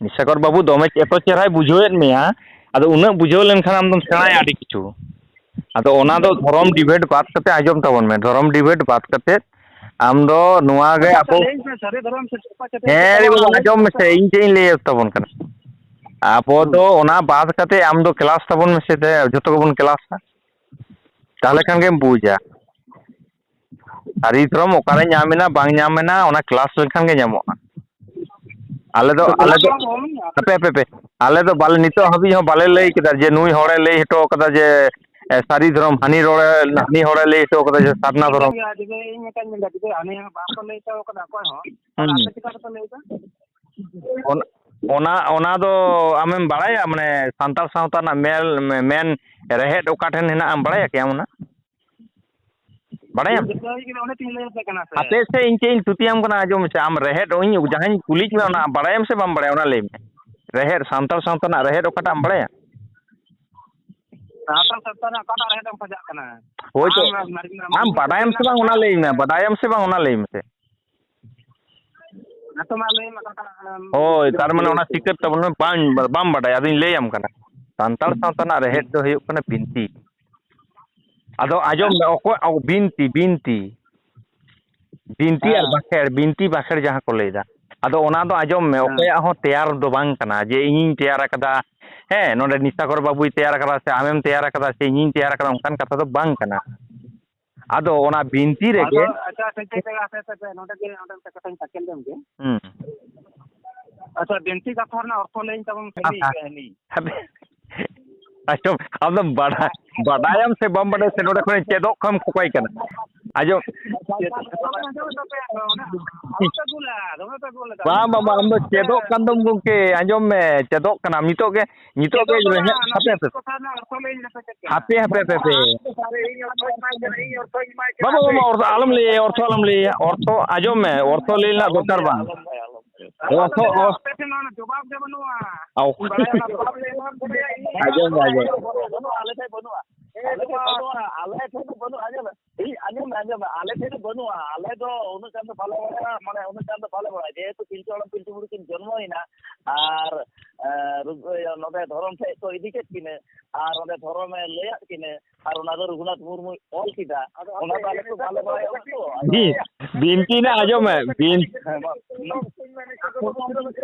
ᱱᱤᱥᱟᱜᱚᱨ ᱵᱟᱹᱵᱩ ᱫᱚᱢᱮ ᱮᱛᱚ ᱪᱮᱦᱨᱟᱭ ᱵᱩᱡᱷᱟᱹᱣᱮᱫ ᱢᱮᱭᱟ, ᱟᱫᱚ ᱩᱱᱟᱹᱜ ᱵᱩᱡᱷᱟᱹᱣ ᱞᱮᱱᱠᱷᱟᱱ ᱟᱢ ᱫᱚᱢ ᱥᱮᱬᱟᱭᱟ ᱟᱹᱰᱤ ᱠᱤᱪᱷᱩ᱾ ᱟᱫᱚ ᱚᱱᱟ ᱫᱚ ᱫᱷᱚᱨᱚᱢ debate ᱵᱟᱫ ᱠᱟᱛᱮ ᱟᱸᱡᱚᱢ ᱛᱟᱵᱚᱱ ᱢᱮ, ᱫᱷᱚᱨᱚᱢ debate ᱵᱟᱫ ᱠᱟᱛᱮ ᱟᱢ ᱫᱚ ᱱᱚᱣᱟ ᱜᱮ ᱟᱪᱪᱷᱟ, ᱟᱵᱚ ᱞᱟᱹᱭ ᱢᱮ, ᱥᱟᱹᱨᱤ ᱫᱷᱚᱨᱚᱢ ᱥᱮ ᱪᱷᱟᱯᱟ ᱪᱷᱟᱹᱴᱭᱟᱹᱨ ᱦᱮᱸ ᱠᱚ ᱨᱮ ᱵᱟᱵᱟ, ᱞᱟᱹᱭ ᱟᱸᱡᱚᱢ ᱢᱮ ᱢᱮᱥᱮ, ᱥᱮ᱾ ᱤᱧ ᱪᱮᱫ ᱤᱧ ᱞᱟᱹᱭ ᱛᱟᱵᱚᱱ ᱠᱟᱱᱟ᱾ ᱟᱵᱚ ᱦᱩᱸ᱾ ᱫᱚ ᱚᱱᱟ ᱵᱟᱫ ᱠᱟᱛᱮ ᱟᱢ ᱫᱚ class ᱛᱟᱵᱚᱱ ᱢᱮᱥᱮ, ᱛᱮ ᱡᱷᱚᱛᱚ ᱜᱮᱵᱚᱱ classᱟ, ᱛᱟᱦᱚᱞᱮ ᱠᱷᱟᱱ ᱜᱮᱢ ᱵᱩᱡᱟ᱾ ᱥᱟᱹᱨᱤ ᱫᱷᱚᱨᱚᱢ ᱚᱠᱟᱨᱮ ᱧᱟᱢ ᱮᱱᱟ, ᱵᱟᱝ ᱧᱟᱢ ᱮᱱᱟ, ᱚᱱᱟ class ᱞᱮᱱᱠᱷᱟᱱ ᱜᱮ ᱧᱟᱢᱚᱜᱼᱟ᱾ ᱟᱞᱮ ᱫᱚ, ᱟᱫᱚ ᱟᱞᱮ ᱫᱚ, class ᱦᱚᱸ ᱵᱟᱹᱱᱩᱜᱼᱟ᱾ ᱦᱟᱯᱮ, ᱦᱟᱯᱮ, ᱦᱟᱯᱮ᱾ ᱟᱞᱮ ᱫᱚ ᱵᱟᱞᱮ, ᱱᱤᱛᱚᱜ ᱦᱟᱹᱵᱤᱡ ᱦᱚᱸ ᱵᱟᱞᱮ ᱞᱟᱹᱭ ᱠᱮᱫᱟ ᱡᱮ ᱱᱩᱭ ᱦᱚᱲᱮ ᱞᱟᱹᱭ ᱦᱚᱴᱚ ᱠᱟᱫᱟ ᱡᱮ, ᱮ, ᱥᱟᱹᱨᱤ ᱫᱷᱚᱨᱚᱢ, ᱦᱟᱹᱱᱤ ᱨᱚᱲᱮ, ᱦᱟᱹᱱᱤ ᱦᱚᱲᱮ ᱞᱟᱹᱭ ᱦᱚᱴᱚ ᱠᱟᱫᱟ ᱡᱮ ᱥᱟᱨᱱᱟ ᱫᱷᱚᱨᱚᱢ᱾ ᱴᱷᱤᱠ ᱜᱮᱭᱟ, ᱡᱩᱫᱤ ᱤᱧ ᱢᱤᱫᱴᱟᱝ ᱢᱮᱱᱫᱟ, ᱡᱩᱫᱤ ᱦᱟᱹᱱᱤ ᱦᱚᱸ ᱵᱟᱠᱚ ᱞᱟᱹᱭ ᱦᱚᱴᱚ ᱠᱟᱫᱟ ᱚᱠᱚᱭ ᱦᱚᱸ, ᱛᱟᱦᱞᱮ ᱦᱩᱸ᱾ ᱟᱯᱮ ᱪᱤᱠᱟ ᱛᱮᱯᱮ ᱞᱟᱹᱭ ᱫᱟ? ᱚᱱ-, ᱚᱱᱟ, ᱚᱱᱟ ᱫᱚ ᱟᱢᱮᱢ ᱵᱟᱲᱟᱭᱟ, ᱢᱟᱱᱮ ᱥᱟᱱᱛᱟᱲ ᱥᱟᱶᱛᱟ ᱨᱮᱱᱟᱜ ᱢᱮᱞ, ᱢᱮᱱ ᱨᱮᱦᱮᱫ ᱚᱠᱟ ᱴᱷᱮᱱ ᱦᱮᱱᱟᱜᱼᱟ, ᱮᱢ ᱵᱟᱲᱟᱭᱟ ᱠᱮ ᱟᱢ ᱚᱱᱟ? ᱵᱟᱲᱟᱭᱟᱢ? ᱡᱚᱛᱚ ᱦᱩᱭ ᱠᱟᱱᱟ, ᱚᱱᱮ ᱛᱤᱧ ᱞᱟᱹᱭ ᱟᱯᱮ ᱠᱟᱱᱟ ᱥᱮ᱾ ᱦᱟᱯᱮ ᱥᱮ, ᱤᱧ ᱪᱮᱫ ᱤᱧ ᱛᱷᱩᱛᱤᱭᱟᱢ ᱠᱟᱱᱟ, ᱟᱸᱡᱚᱢ ᱢᱮᱥᱮ᱾ ᱟᱢ ᱨᱮᱦᱮᱫ, ᱤᱧ ᱡᱟᱦᱟᱸᱧ ᱠᱩᱞᱤᱭᱮᱫ ᱢᱮᱭᱟ, ᱚᱱᱟ ᱵᱟᱲᱟᱭᱟᱢ ᱥᱮ ᱵᱟᱢ ᱵᱟᱲᱟᱭᱟ, ᱚᱱᱟ ᱞᱟᱹᱭ ᱢᱮ᱾ ᱨᱮᱦᱮᱫ, ᱥᱟᱱᱛᱟᱲ ᱥᱟᱶᱛᱟ ᱨᱮᱱᱟᱜ ᱨᱮᱦᱮᱫ ᱚᱠᱟᱴᱟᱜ ᱮᱢ ᱵᱟᱲᱟᱭᱟ? ᱥᱟᱱᱛᱟᱲ ᱥᱟᱶᱛᱟ ᱨᱮᱱᱟᱜ ᱚᱠᱟᱴᱟᱜ ᱨᱮᱦᱮᱫ ᱮᱢ ᱠᱷᱚᱡᱚᱜ ᱠᱟᱱᱟ? ᱦᱳᱭ ᱛᱚ᱾ ᱟᱢ, ᱟᱢ, ᱟᱢ ᱟᱢ ᱵᱟᱰᱟᱭᱟᱢ ᱥᱮ ᱵᱟᱝ, ᱚᱱᱟ ᱞᱟᱹᱭ ᱢᱮ, ᱵᱟᱰᱟᱭᱟᱢ ᱥᱮ ᱵᱟᱝ, ᱚᱱᱟ ᱞᱟᱹᱭ ᱢᱮᱥᱮ᱾ ᱦᱮᱸ ᱛᱚ, ᱢᱟ ᱞᱟᱹᱭ ᱢᱮ, ᱚᱠᱟᱴᱟᱜ, ᱮᱢ, ᱦᱳᱭ, ᱛᱟᱨ ᱢᱟᱱᱮ ᱚᱱᱟ ᱥᱤᱠᱟᱹᱨ ᱛᱟᱵᱚᱱ ᱢᱮ, ᱵᱟᱝ, ᱵᱟᱢ ᱵᱟᱰᱟᱭᱟ, ᱟᱫᱚᱧ ᱞᱟᱹᱭᱟᱢ ᱠᱟᱱᱟ᱾ ᱥᱟᱱᱛᱟᱲ ᱥᱟᱶᱛᱟ ᱨᱮᱱᱟᱜ ᱨᱮᱦᱮᱫ ᱫᱚ ᱦᱩᱭᱩᱜ ᱠᱟᱱᱟ ᱵᱤᱱᱛᱤ᱾ ᱟᱫᱚ ᱟᱸᱡᱚᱢ ᱢᱮ, ᱚᱠᱚᱭ, ᱚ, ᱵᱤᱱᱛᱤ, ᱵᱤᱱᱛᱤ᱾ ᱵᱤᱱᱛᱤ ᱟᱨ ᱦᱮᱸ᱾ ᱵᱟᱸᱠᱷᱮᱲ, ᱵᱤᱱᱛᱤ ᱵᱟᱸᱠᱷᱮᱲ ᱡᱟᱦᱟᱸ ᱠᱚ ᱞᱟᱹᱭᱫᱟ᱾ ᱟᱫᱚ ᱚᱱᱟ ᱫᱚ ᱟᱸᱡᱚᱢ ᱢᱮ, ᱦᱮᱸ᱾ ᱚᱠᱚᱭᱟᱜ ᱦᱚᱸ ᱛᱮᱭᱟᱨ ᱫᱚ ᱵᱟᱝ ᱠᱟᱱᱟ ᱡᱮ ᱤᱧᱤᱧ ᱛᱮᱭᱟᱨ ᱟᱠᱟᱫᱟ, ᱦᱮᱸ, ᱱᱚᱰᱮ ᱱᱤᱥᱟᱠᱚᱨ ᱵᱟᱹᱵᱩᱭ ᱛᱮᱭᱟᱨ ᱟᱠᱟᱫᱟ ᱥᱮ ᱟᱢᱮᱢ ᱛᱮᱭᱟᱨ ᱟᱠᱟᱫᱟ ᱥᱮ ᱤᱧᱤᱧ ᱛᱮᱭᱟᱨ ᱟᱠᱟᱫᱟ, ᱚᱱᱠᱟᱱ ᱠᱟᱛᱷᱟ ᱫᱚ ᱵᱟᱝ ᱠᱟᱱᱟ᱾ ᱟᱫᱚ ᱚᱱᱟ ᱵᱤᱱᱛᱤ ᱨᱮᱜᱮ ᱟᱫᱚ, ᱟᱪᱪᱷᱟ, ᱟᱪᱪᱷᱟ, ᱟᱪᱪᱷᱟ, ᱟᱪᱪᱷᱟ, ᱟᱪᱪᱷᱟ, ᱱᱚᱰᱮ ᱜᱮ, ᱱᱚᱰᱮ ᱢᱤᱫᱴᱮᱱ ᱠᱟᱛᱷᱟᱧ ᱛᱟᱠᱮᱞ ᱞᱮᱢ ᱜᱮ᱾ ᱦᱩᱸ᱾ ᱟᱪᱪᱷᱟ, ᱵᱤᱱᱛᱤ ᱠᱟᱛᱷᱟ ᱨᱮᱱᱟᱜ ᱚᱨᱛᱷᱚ ᱞᱟᱹᱭᱟᱹᱧ ᱛᱟᱵᱚᱱ ᱠᱟᱹᱦᱱᱤ, ᱟᱦᱟ᱾ ᱠᱟᱹᱦᱱᱤ᱾ ᱟᱸᱡᱚᱢ, ᱟᱢ ᱫᱚ ᱵᱟᱰᱟ-, ᱵᱟᱰᱟᱭᱟᱢ ᱥᱮ ᱵᱟᱢ ᱵᱟᱰᱟᱭᱟ ᱥᱮ ᱱᱚᱰᱮ ᱠᱷᱚᱱᱤᱧ ᱪᱮᱫᱚᱜ ᱠᱷᱟᱢ ᱠᱚᱠᱚᱭ ᱠᱟᱱᱟ? ᱟᱸᱡᱚᱢ᱾ ᱵᱟᱝ, ᱵᱟᱝ, ᱵᱟᱝ, ᱟᱢ ᱫᱚ ᱪᱮᱫᱚᱜ ᱠᱟᱱ ᱫᱚᱢ ᱜᱚᱢᱠᱮ, ᱟᱸᱡᱚᱢ ᱢᱮ, ᱪᱮᱫᱚᱜ ᱠᱟᱱᱟᱢ ᱱᱤᱛᱚᱜ ᱜᱮ, ᱱᱤᱛᱚᱜ ᱜᱮ ᱨᱮᱦᱮᱫ, ᱦᱟᱯᱮ, ᱦᱟᱯᱮ᱾ ᱦᱟᱯᱮ, ᱦᱟᱯᱮ, ᱦᱟᱯᱮ, ᱦᱟᱯᱮ᱾ ᱵᱟᱵᱟ, ᱵᱟᱵᱟ, ᱚᱨᱛᱷᱚ ᱟᱞᱚᱢ ᱞᱟᱹᱭᱟ, ᱚᱨᱛᱷᱚ ᱟᱞᱚᱢ ᱞᱟᱹᱭᱟ, ᱚᱨᱛᱷᱚ ᱟᱸᱡᱚᱢ ᱢᱮ, ᱚᱨᱛᱷᱚ ᱞᱟᱹᱭ ᱨᱮᱱᱟᱜ ᱫᱚᱨᱠᱟᱨ ᱵᱟᱝ᱾ ᱚᱨᱛᱷᱚ, ᱚᱨ-, ᱟᱯᱮ ᱴᱷᱮᱱ ᱚᱱᱟ ᱡᱚᱵᱟᱵ ᱜᱮ ᱵᱟᱹᱱᱩᱜᱼᱟ᱾ ᱚ᱾ ᱵᱟᱲᱟᱭ ᱚᱱᱟ ᱡᱚᱵᱟᱵ ᱞᱮ ᱮᱢᱟ ᱯᱮᱭᱟ, ᱤᱧ ᱟᱸᱡᱚᱢ ᱢᱮ, ᱟᱸᱡᱚᱢ ᱢᱮ᱾ ᱵᱟᱹᱱᱩᱜᱼᱟ, ᱟᱞᱮ ᱴᱷᱮᱱ ᱵᱟᱹᱱᱩᱜᱼᱟ, ᱟᱞᱮ ᱴᱷᱮᱱ ᱵᱟᱹᱱᱩᱜᱼᱟ, ᱟᱸᱡᱚᱢ ᱢᱮ᱾ ᱤᱧ ᱟᱸᱡᱚᱢ ᱢᱮ, ᱟᱸᱡᱚᱢ ᱢᱮ, ᱟᱞᱮ ᱴᱷᱮᱱ ᱵᱟᱹᱱᱩᱜᱼᱟ, ᱟᱞᱮ ᱫᱚ ᱩᱱᱟᱹᱜ ᱜᱟᱱ ᱫᱚ ᱵᱟᱞᱮ ᱵᱟᱲᱟᱭᱟ, ᱢᱟᱱᱮ ᱩᱱᱟᱹᱜ ᱜᱟᱱ ᱫᱚ ᱵᱟᱞᱮ ᱵᱟᱲᱟᱭᱟ, ᱡᱮᱦᱮᱛᱩ ᱯᱤᱞᱪᱩ ᱦᱟᱲᱟᱢ ᱯᱤᱞᱪᱩ ᱵᱩᱲᱦᱤ ᱠᱤᱱ ᱡᱚᱱᱢᱚᱭᱮᱱᱟ ᱟᱨ, ᱮ, ᱨᱩ-, ᱤᱭᱟᱹ, ᱱᱚᱰᱮ ᱫᱷᱚᱨᱚᱢ ᱴᱷᱮᱡ ᱠᱚ ᱤᱫᱤ ᱠᱮᱫ ᱠᱤᱱᱟᱹ ᱟᱨ ᱚᱸᱰᱮ ᱫᱷᱚᱨᱚᱢᱮ ᱞᱟᱹᱭᱟᱫ ᱠᱤᱱᱟᱹ ᱟᱨ ᱚᱱᱟ ᱫᱚ ᱨᱚᱜᱷᱩᱱᱟᱛᱷ ᱢᱩᱨᱢᱩᱭ ᱚᱞ ᱠᱮᱫᱟ, ᱚᱱᱟ ᱫᱚ ᱟᱞᱮ ᱠᱚ ᱵᱟᱞᱮ ᱵᱟᱲᱟᱭᱟ ᱩᱱᱟᱹᱜ ᱫᱚ᱾ ᱵᱤᱱ-, ᱵᱤᱱᱛᱤ ᱨᱮᱱᱟᱜ ᱟᱸᱡᱚᱢ ᱢᱮ, ᱵᱤᱱ-, ᱦᱮᱸ, ᱢᱟ, ᱢᱟ᱾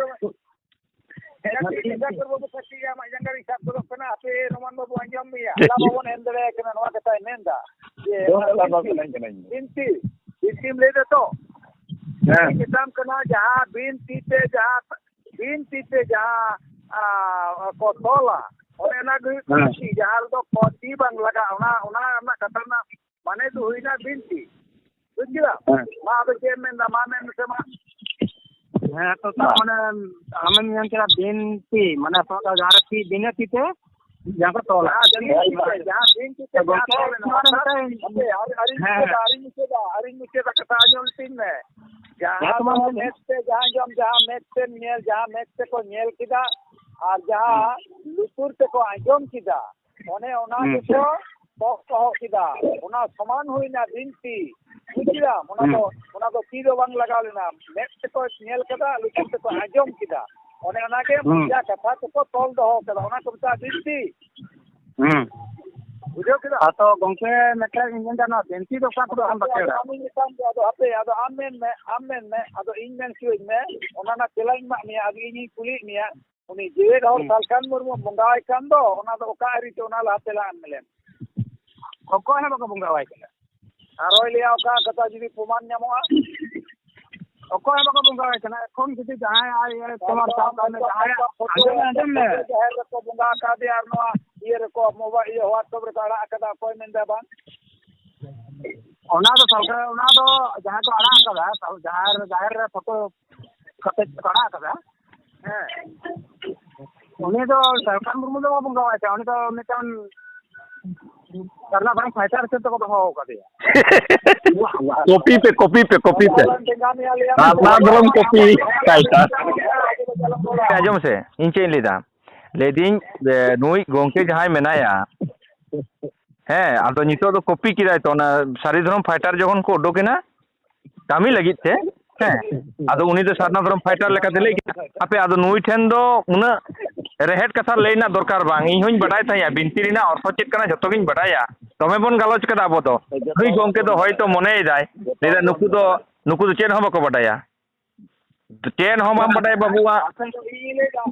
ᱦᱮᱸ, ᱴᱷᱤᱠ ᱜᱮᱭᱟ, ᱴᱷᱤᱠ ᱜᱮᱭᱟ᱾ ᱵᱟᱹᱵᱩ ᱠᱟᱹᱴᱤᱡ ᱟᱢᱟᱜ ᱡᱟᱸᱜᱟ ᱨᱤᱧ ᱥᱟᱵ ᱜᱚᱫᱚᱜ ᱠᱟᱱᱟ, ᱦᱟᱯᱮ ᱨᱚᱢᱚᱱ ᱵᱟᱹᱵᱩ ᱟᱸᱡᱚᱢ ᱢᱮᱭᱟ᱾ ᱦᱮᱸ, ᱦᱚᱞᱟ ᱴᱷᱤᱠ᱾ ᱵᱟᱵᱚᱱ ᱮᱢ ᱫᱟᱲᱮᱭᱟᱭ ᱠᱟᱱᱟ, ᱱᱚᱣᱟ ᱠᱟᱛᱷᱟᱭ ᱢᱮᱱᱫᱟ᱾ ᱡᱮ ᱦᱮᱸ, ᱦᱚᱞᱟ ᱵᱟᱵᱚᱱ ᱮᱢ ᱠᱟᱱᱟ, ᱤᱧ᱾ ᱵᱤᱱᱛᱤ, ᱵᱤᱱᱛᱤᱢ ᱞᱟᱹᱭ ᱫᱟ ᱛᱚ? ᱦᱮᱸ᱾ ᱢᱮᱛᱟᱢ ᱠᱟᱱᱟ, ᱡᱟᱦᱟᱸ ᱵᱤᱱᱛᱤ ᱛᱮ ᱡᱟᱦᱟᱸ, ᱵᱤᱱᱛᱤ ᱛᱮ ᱡᱟᱦᱟᱸ, ᱟ, ᱠᱚ ᱛᱚᱞᱟ, ᱚᱱᱮ ᱚᱱᱟ ᱜᱮ ᱦᱩᱭᱩᱜ ᱠᱟᱱᱟ ᱦᱮᱸ᱾ ᱛᱤ, ᱡᱟᱦᱟᱸ ᱨᱮᱫᱚ ᱠᱚ ᱛᱤ ᱵᱟᱝ ᱞᱟᱜᱟᱜᱼᱟ, ᱚᱱᱟ, ᱚᱱᱟ ᱨᱮᱱᱟᱜ ᱠᱟᱛᱷᱟ ᱨᱮᱱᱟᱜ ᱢᱟᱱᱮ ᱫᱚ ᱦᱩᱭᱱᱟ ᱵᱤᱱᱛᱤ᱾ ᱵᱩᱡ ᱠᱮᱫᱟᱢ? ᱦᱮᱸ᱾ ᱢᱟ ᱟᱫᱚ ᱪᱮᱫ ᱮᱢ ᱢᱮᱱᱫᱟ? ᱢᱟ ᱢᱮᱱ ᱢᱮᱥᱮ ᱢᱟ᱾ ᱦᱮᱸ, ᱛᱚ ᱛᱟᱨ ᱢᱟᱱᱮ ᱟᱢᱮᱢ ᱢᱮᱱ ᱠᱮᱫᱟ ᱵᱤᱱᱛᱤ, ᱢᱟᱱᱮ ᱚᱠᱟ ᱡᱟᱦᱟᱸ ᱨᱮ ᱛᱤ, ᱵᱤᱱᱟᱹ ᱛᱤ ᱛᱮ ᱡᱟᱦᱟᱸ ᱠᱚ ᱛᱚᱞᱟ᱾ ᱦᱮᱸ, ᱵᱤᱱ ᱛᱤ ᱛᱮ, ᱡᱟᱦᱟᱸ ᱵᱤᱱ ᱛᱤ ᱛᱮ, ᱛᱚ ᱡᱟᱦᱟᱸ ᱜᱚᱝᱠᱮ, ᱛᱚᱞ ᱮᱱᱟ᱾ ᱱᱚᱣᱟ ᱨᱮ ᱢᱤᱫᱴᱟᱝ ᱦᱟᱯᱮ, ᱟᱹᱣᱨᱤ, ᱟᱹᱣᱨᱤᱧ ᱦᱮᱸ, ᱢᱩᱪᱟᱹᱫᱟ, ᱦᱮᱸ᱾ ᱟᱹᱣᱨᱤᱧ ᱢᱩᱪᱟᱹᱫᱟ, ᱟᱹᱣᱨᱤᱧ ᱢᱩᱪᱟᱹᱫᱟ, ᱠᱟᱛᱷᱟ ᱟᱸᱡᱚᱢ ᱞᱤᱛᱤᱧ ᱢᱮ᱾ ᱦᱮᱸ, ᱡᱟᱦᱟᱸ ᱛᱚ ᱢᱟ ᱫᱚ ᱞᱟᱹᱭ ᱢᱮ᱾ ᱢᱮᱫ ᱛᱮ ᱡᱟᱦᱟᱸ ᱡᱚᱢ, ᱡᱟᱦᱟᱸ ᱢᱮᱫ ᱛᱮᱢ ᱧᱮᱞ, ᱡᱟᱦᱟᱸ ᱢᱮᱫ ᱛᱮᱠᱚ ᱧᱮᱞ ᱠᱮᱫᱟ ᱟᱨ ᱡᱟᱦᱟᱸ ᱞᱩᱛᱩᱨ ᱛᱮᱠᱚ ᱟᱸᱡᱚᱢ ᱠᱮᱫᱟ, ᱚᱱᱮ ᱚᱱᱟ ᱦᱩᱸ᱾ ᱜᱮᱠᱚ ᱛᱚᱞ ᱫᱚᱦᱚ ᱠᱮᱫᱟ᱾ ᱚᱱᱟ ᱥᱚᱢᱟᱱ ᱦᱩᱭᱱᱟ ᱵᱤᱱᱛᱤ᱾ ᱵᱩᱡ ᱠᱮᱫᱟᱢ? ᱚᱱᱟ ᱦᱩᱸ᱾ ᱫᱚ, ᱚᱱᱟ ᱫᱚ ᱛᱤ ᱫᱚ ᱵᱟᱝ ᱞᱟᱜᱟᱣ ᱞᱮᱱᱟ᱾ ᱢᱮᱫ ᱛᱮᱠᱚ ᱧᱮᱞ ᱠᱮᱫᱟ, ᱞᱩᱛᱩᱨ ᱛᱮᱠᱚ ᱟᱸᱡᱚᱢ ᱠᱮᱫᱟ᱾ ᱚᱱᱮ ᱚᱱᱟ ᱜᱮ ᱦᱩᱸ᱾ ᱢᱚᱪᱟ ᱠᱟᱛᱷᱟ ᱛᱮᱠᱚ ᱛᱚᱞ ᱫᱚᱦᱚ ᱠᱟᱫᱟ᱾ ᱚᱱᱟ ᱠᱚ ᱢᱮᱛᱟᱜᱼᱟ ᱵᱤᱱᱛᱤ᱾ ᱦᱩᱸ᱾ ᱵᱩᱡᱷᱟᱹᱣ ᱠᱮᱫᱟ? ᱟᱫᱚ ᱜᱚᱝᱠᱮ, ᱢᱤᱫᱴᱟᱝ ᱤᱧ ᱢᱮᱱᱫᱟ, ᱱᱚᱣᱟ ᱵᱤᱱᱛᱤ ᱫᱚ ᱚᱠᱟ ᱠᱚᱫᱚ ᱟᱢ ᱵᱟᱠᱷᱮᱲᱟ? ᱟᱢᱤᱧ ᱢᱮᱛᱟᱢ ᱜᱮ, ᱟᱫᱚ ᱦᱟᱯᱮ, ᱟᱫᱚ ᱟᱢ ᱢᱮᱱ ᱢᱮ, ᱟᱢ ᱢᱮᱱ ᱢᱮ, ᱟᱫᱚ ᱤᱧ ᱢᱮᱱ ᱦᱚᱪᱚᱭᱟᱹᱧ ᱢᱮ, ᱚᱱᱟ ᱨᱮᱱᱟᱜ ᱛᱮᱞᱟᱧ ᱮᱢᱟᱜ ᱢᱮᱭᱟ᱾ ᱟᱫᱚ ᱤᱧᱤᱧ ᱠᱩᱞᱤᱭᱮᱫ ᱢᱮᱭᱟ, ᱩᱱᱤ ᱡᱮᱣᱮᱫ ᱦᱚᱲ ᱦᱩᱸ᱾ ᱥᱟᱞᱠᱷᱟᱱ ᱢᱩᱨᱢᱩ ᱵᱚᱸᱜᱟᱣᱟᱭ ᱠᱟᱱ ᱫᱚ, ᱚᱱᱟ ᱫᱚ ᱚᱠᱟ ᱟᱹᱨᱤ ᱛᱮ, ᱚᱱᱟ ᱞᱟᱦᱟ ᱛᱮᱞᱟ ᱮᱢ ᱢᱮ ᱞᱮᱢ᱾ ᱚᱠᱚᱭ ᱦᱚᱸ ᱵᱟᱠᱚ ᱵᱚᱸᱜᱟᱣᱟᱭ ᱠᱟᱱᱟ᱾ ᱟᱨᱚᱭ ᱞᱟᱹᱭᱟ ᱚᱠᱟ ᱠᱟᱛᱷᱟ ᱡᱩᱫᱤ ᱯᱨᱚᱢᱟᱱ ᱧᱟᱢᱚᱜᱼᱟ᱾ ᱚᱠᱚᱭ ᱦᱚᱸ ᱵᱟᱠᱚ ᱵᱚᱸᱜᱟᱣᱟᱭ ᱠᱟᱱᱟ᱾ ᱮᱠᱷᱚᱱ ᱡᱩᱫᱤ ᱡᱟᱦᱟᱸᱭ ᱟᱭ, ᱟᱭ, ᱛᱚᱢᱟᱨ ᱥᱟᱵ ᱠᱟᱜ ᱢᱮ, ᱡᱟᱦᱟᱸᱭᱟᱜ ᱯᱷᱳᱴᱳ ᱟᱸᱡᱚᱢ ᱢᱮ, ᱟᱸᱡᱚᱢ ᱢᱮ᱾ ᱡᱟᱦᱮᱨ ᱨᱮᱠᱚ ᱵᱚᱸᱜᱟ ᱟᱠᱟᱫᱮᱭᱟ ᱟᱨ ᱱᱚᱣᱟ ᱤᱭᱟᱹ ᱨᱮᱠᱚ, ᱢᱳᱵᱟᱭᱤᱞ, ᱤᱭᱟᱹ, WhatsApp ᱨᱮᱠᱚ ᱟᱲᱟᱜ ᱟᱠᱟᱫᱟ, ᱚᱠᱚᱭ ᱢᱮᱱᱫᱟ ᱵᱟᱝ? ᱚᱱᱟ ᱫᱚ ᱥᱚᱨᱠᱟᱨ, ᱚᱱᱟ ᱫᱚ ᱡᱟᱦᱟᱸ ᱠᱚ ᱟᱲᱟᱜ ᱟᱠᱟᱫᱟ, ᱡᱟᱦᱮᱨ, ᱡᱟᱦᱮᱨ ᱨᱮ ᱯᱷᱳᱴᱳ ᱠᱟᱛᱮ ᱠᱚ ᱟᱲᱟᱜ ᱟᱠᱟᱫᱟ᱾ ᱦᱮᱸ᱾ ᱩᱱᱤ ᱫᱚ ᱥᱟᱞᱠᱷᱟᱱ ᱢᱩᱨᱢᱩ ᱫᱚ ᱵᱟᱵᱚᱱ ᱫᱚᱦᱚ ᱠᱟᱭᱟ, ᱩᱱᱤ ᱫᱚ ᱢᱤᱫᱴᱟᱝ ᱥᱟᱨᱱᱟ ᱫᱷᱚᱨᱚᱢ ᱯᱷᱟᱭᱴᱟᱨ ᱦᱤᱥᱟᱹᱵ ᱛᱮᱠᱚ ᱫᱚᱦᱚ ᱟᱠᱟᱫᱮᱭᱟ᱾ ᱠᱚᱯᱤ ᱯᱮ, ᱠᱚᱯᱤ ᱯᱮ, ᱠᱚᱯᱤ ᱯᱮ᱾ ᱥᱟᱨᱱᱟ ᱫᱷᱚᱨᱚᱢ ᱠᱚᱯᱤ ᱯᱷᱟᱭᱴᱟᱨ᱾ ᱟᱸᱡᱚᱢ ᱥᱮ, ᱤᱧ ᱪᱮᱫ ᱤᱧ ᱞᱟᱹᱭᱫᱟ? ᱞᱟᱹᱭᱫᱟᱹᱧ ᱡᱮ ᱱᱩᱭ ᱜᱚᱝᱠᱮ ᱡᱟᱦᱟᱸᱭ ᱢᱮᱱᱟᱭᱟ, ᱦᱮᱸ, ᱟᱫᱚ ᱱᱤᱛᱚᱜ ᱫᱚ ᱠᱚᱯᱤ ᱠᱮᱫᱟᱭ ᱛᱚ, ᱚᱱᱟ ᱥᱟᱹᱨᱤ ᱫᱷᱚᱨᱚᱢ ᱯᱷᱟᱭᱴᱟᱨ ᱡᱚᱠᱷᱚᱱ ᱠᱚ ᱩᱰᱩᱠ ᱮᱱᱟ, ᱠᱟᱹᱢᱤ ᱞᱟᱹᱜᱤᱫ ᱛᱮ, ᱦᱮᱸ, ᱟᱫᱚ ᱩᱱᱤ ᱫᱚ ᱥᱟᱨᱱᱟ ᱫᱷᱚᱨᱚᱢ ᱯᱷᱟᱭᱴᱟᱨ ᱞᱮᱠᱟᱛᱮ ᱞᱟᱹᱭ ᱠᱮᱫᱟ᱾ ᱦᱟᱯᱮ, ᱟᱫᱚ ᱱᱩᱭ ᱴᱷᱮᱱ ᱫᱚ ᱩᱱᱟᱹᱜ ᱨᱮᱦᱮᱫ ᱠᱟᱛᱷᱟ ᱞᱟᱹᱭ ᱨᱮᱱᱟᱜ ᱫᱚᱨᱠᱟᱨ ᱵᱟᱝ, ᱤᱧ ᱦᱚᱧ ᱵᱟᱰᱟᱭ ᱛᱟᱦᱮᱸᱜᱼᱟ, ᱵᱤᱱᱛᱤ ᱨᱮᱱᱟᱜ ᱚᱨᱛᱷᱚ ᱪᱮᱫ ᱠᱟᱱᱟ ᱡᱷᱚᱛᱚ ᱜᱤᱧ ᱵᱟᱰᱟᱭᱟ᱾ ᱫᱚᱢᱮ ᱵᱚᱱ ᱜᱟᱞᱚᱪ ᱠᱟᱫᱟ ᱟᱵᱚ ᱫᱚ᱾ ᱱᱩᱭ ᱜᱚᱢᱠᱮ ᱫᱚ ᱦᱚᱭᱛᱚ ᱢᱚᱱᱮᱭᱮᱫᱟᱭ, ᱞᱟᱹᱭᱫᱟ, "ᱱᱩᱠᱩ ᱫᱚ, ᱱᱩᱠᱩ ᱫᱚ ᱪᱮᱫ ᱦᱚᱸ ᱵᱟᱠᱚ ᱵᱟᱰᱟᱭᱟ, ᱪᱮᱫ ᱦᱚᱸ ᱵᱟᱢ ᱵᱟᱰᱟᱭᱟ ᱵᱟᱹᱵᱩᱣᱟᱜ᱾"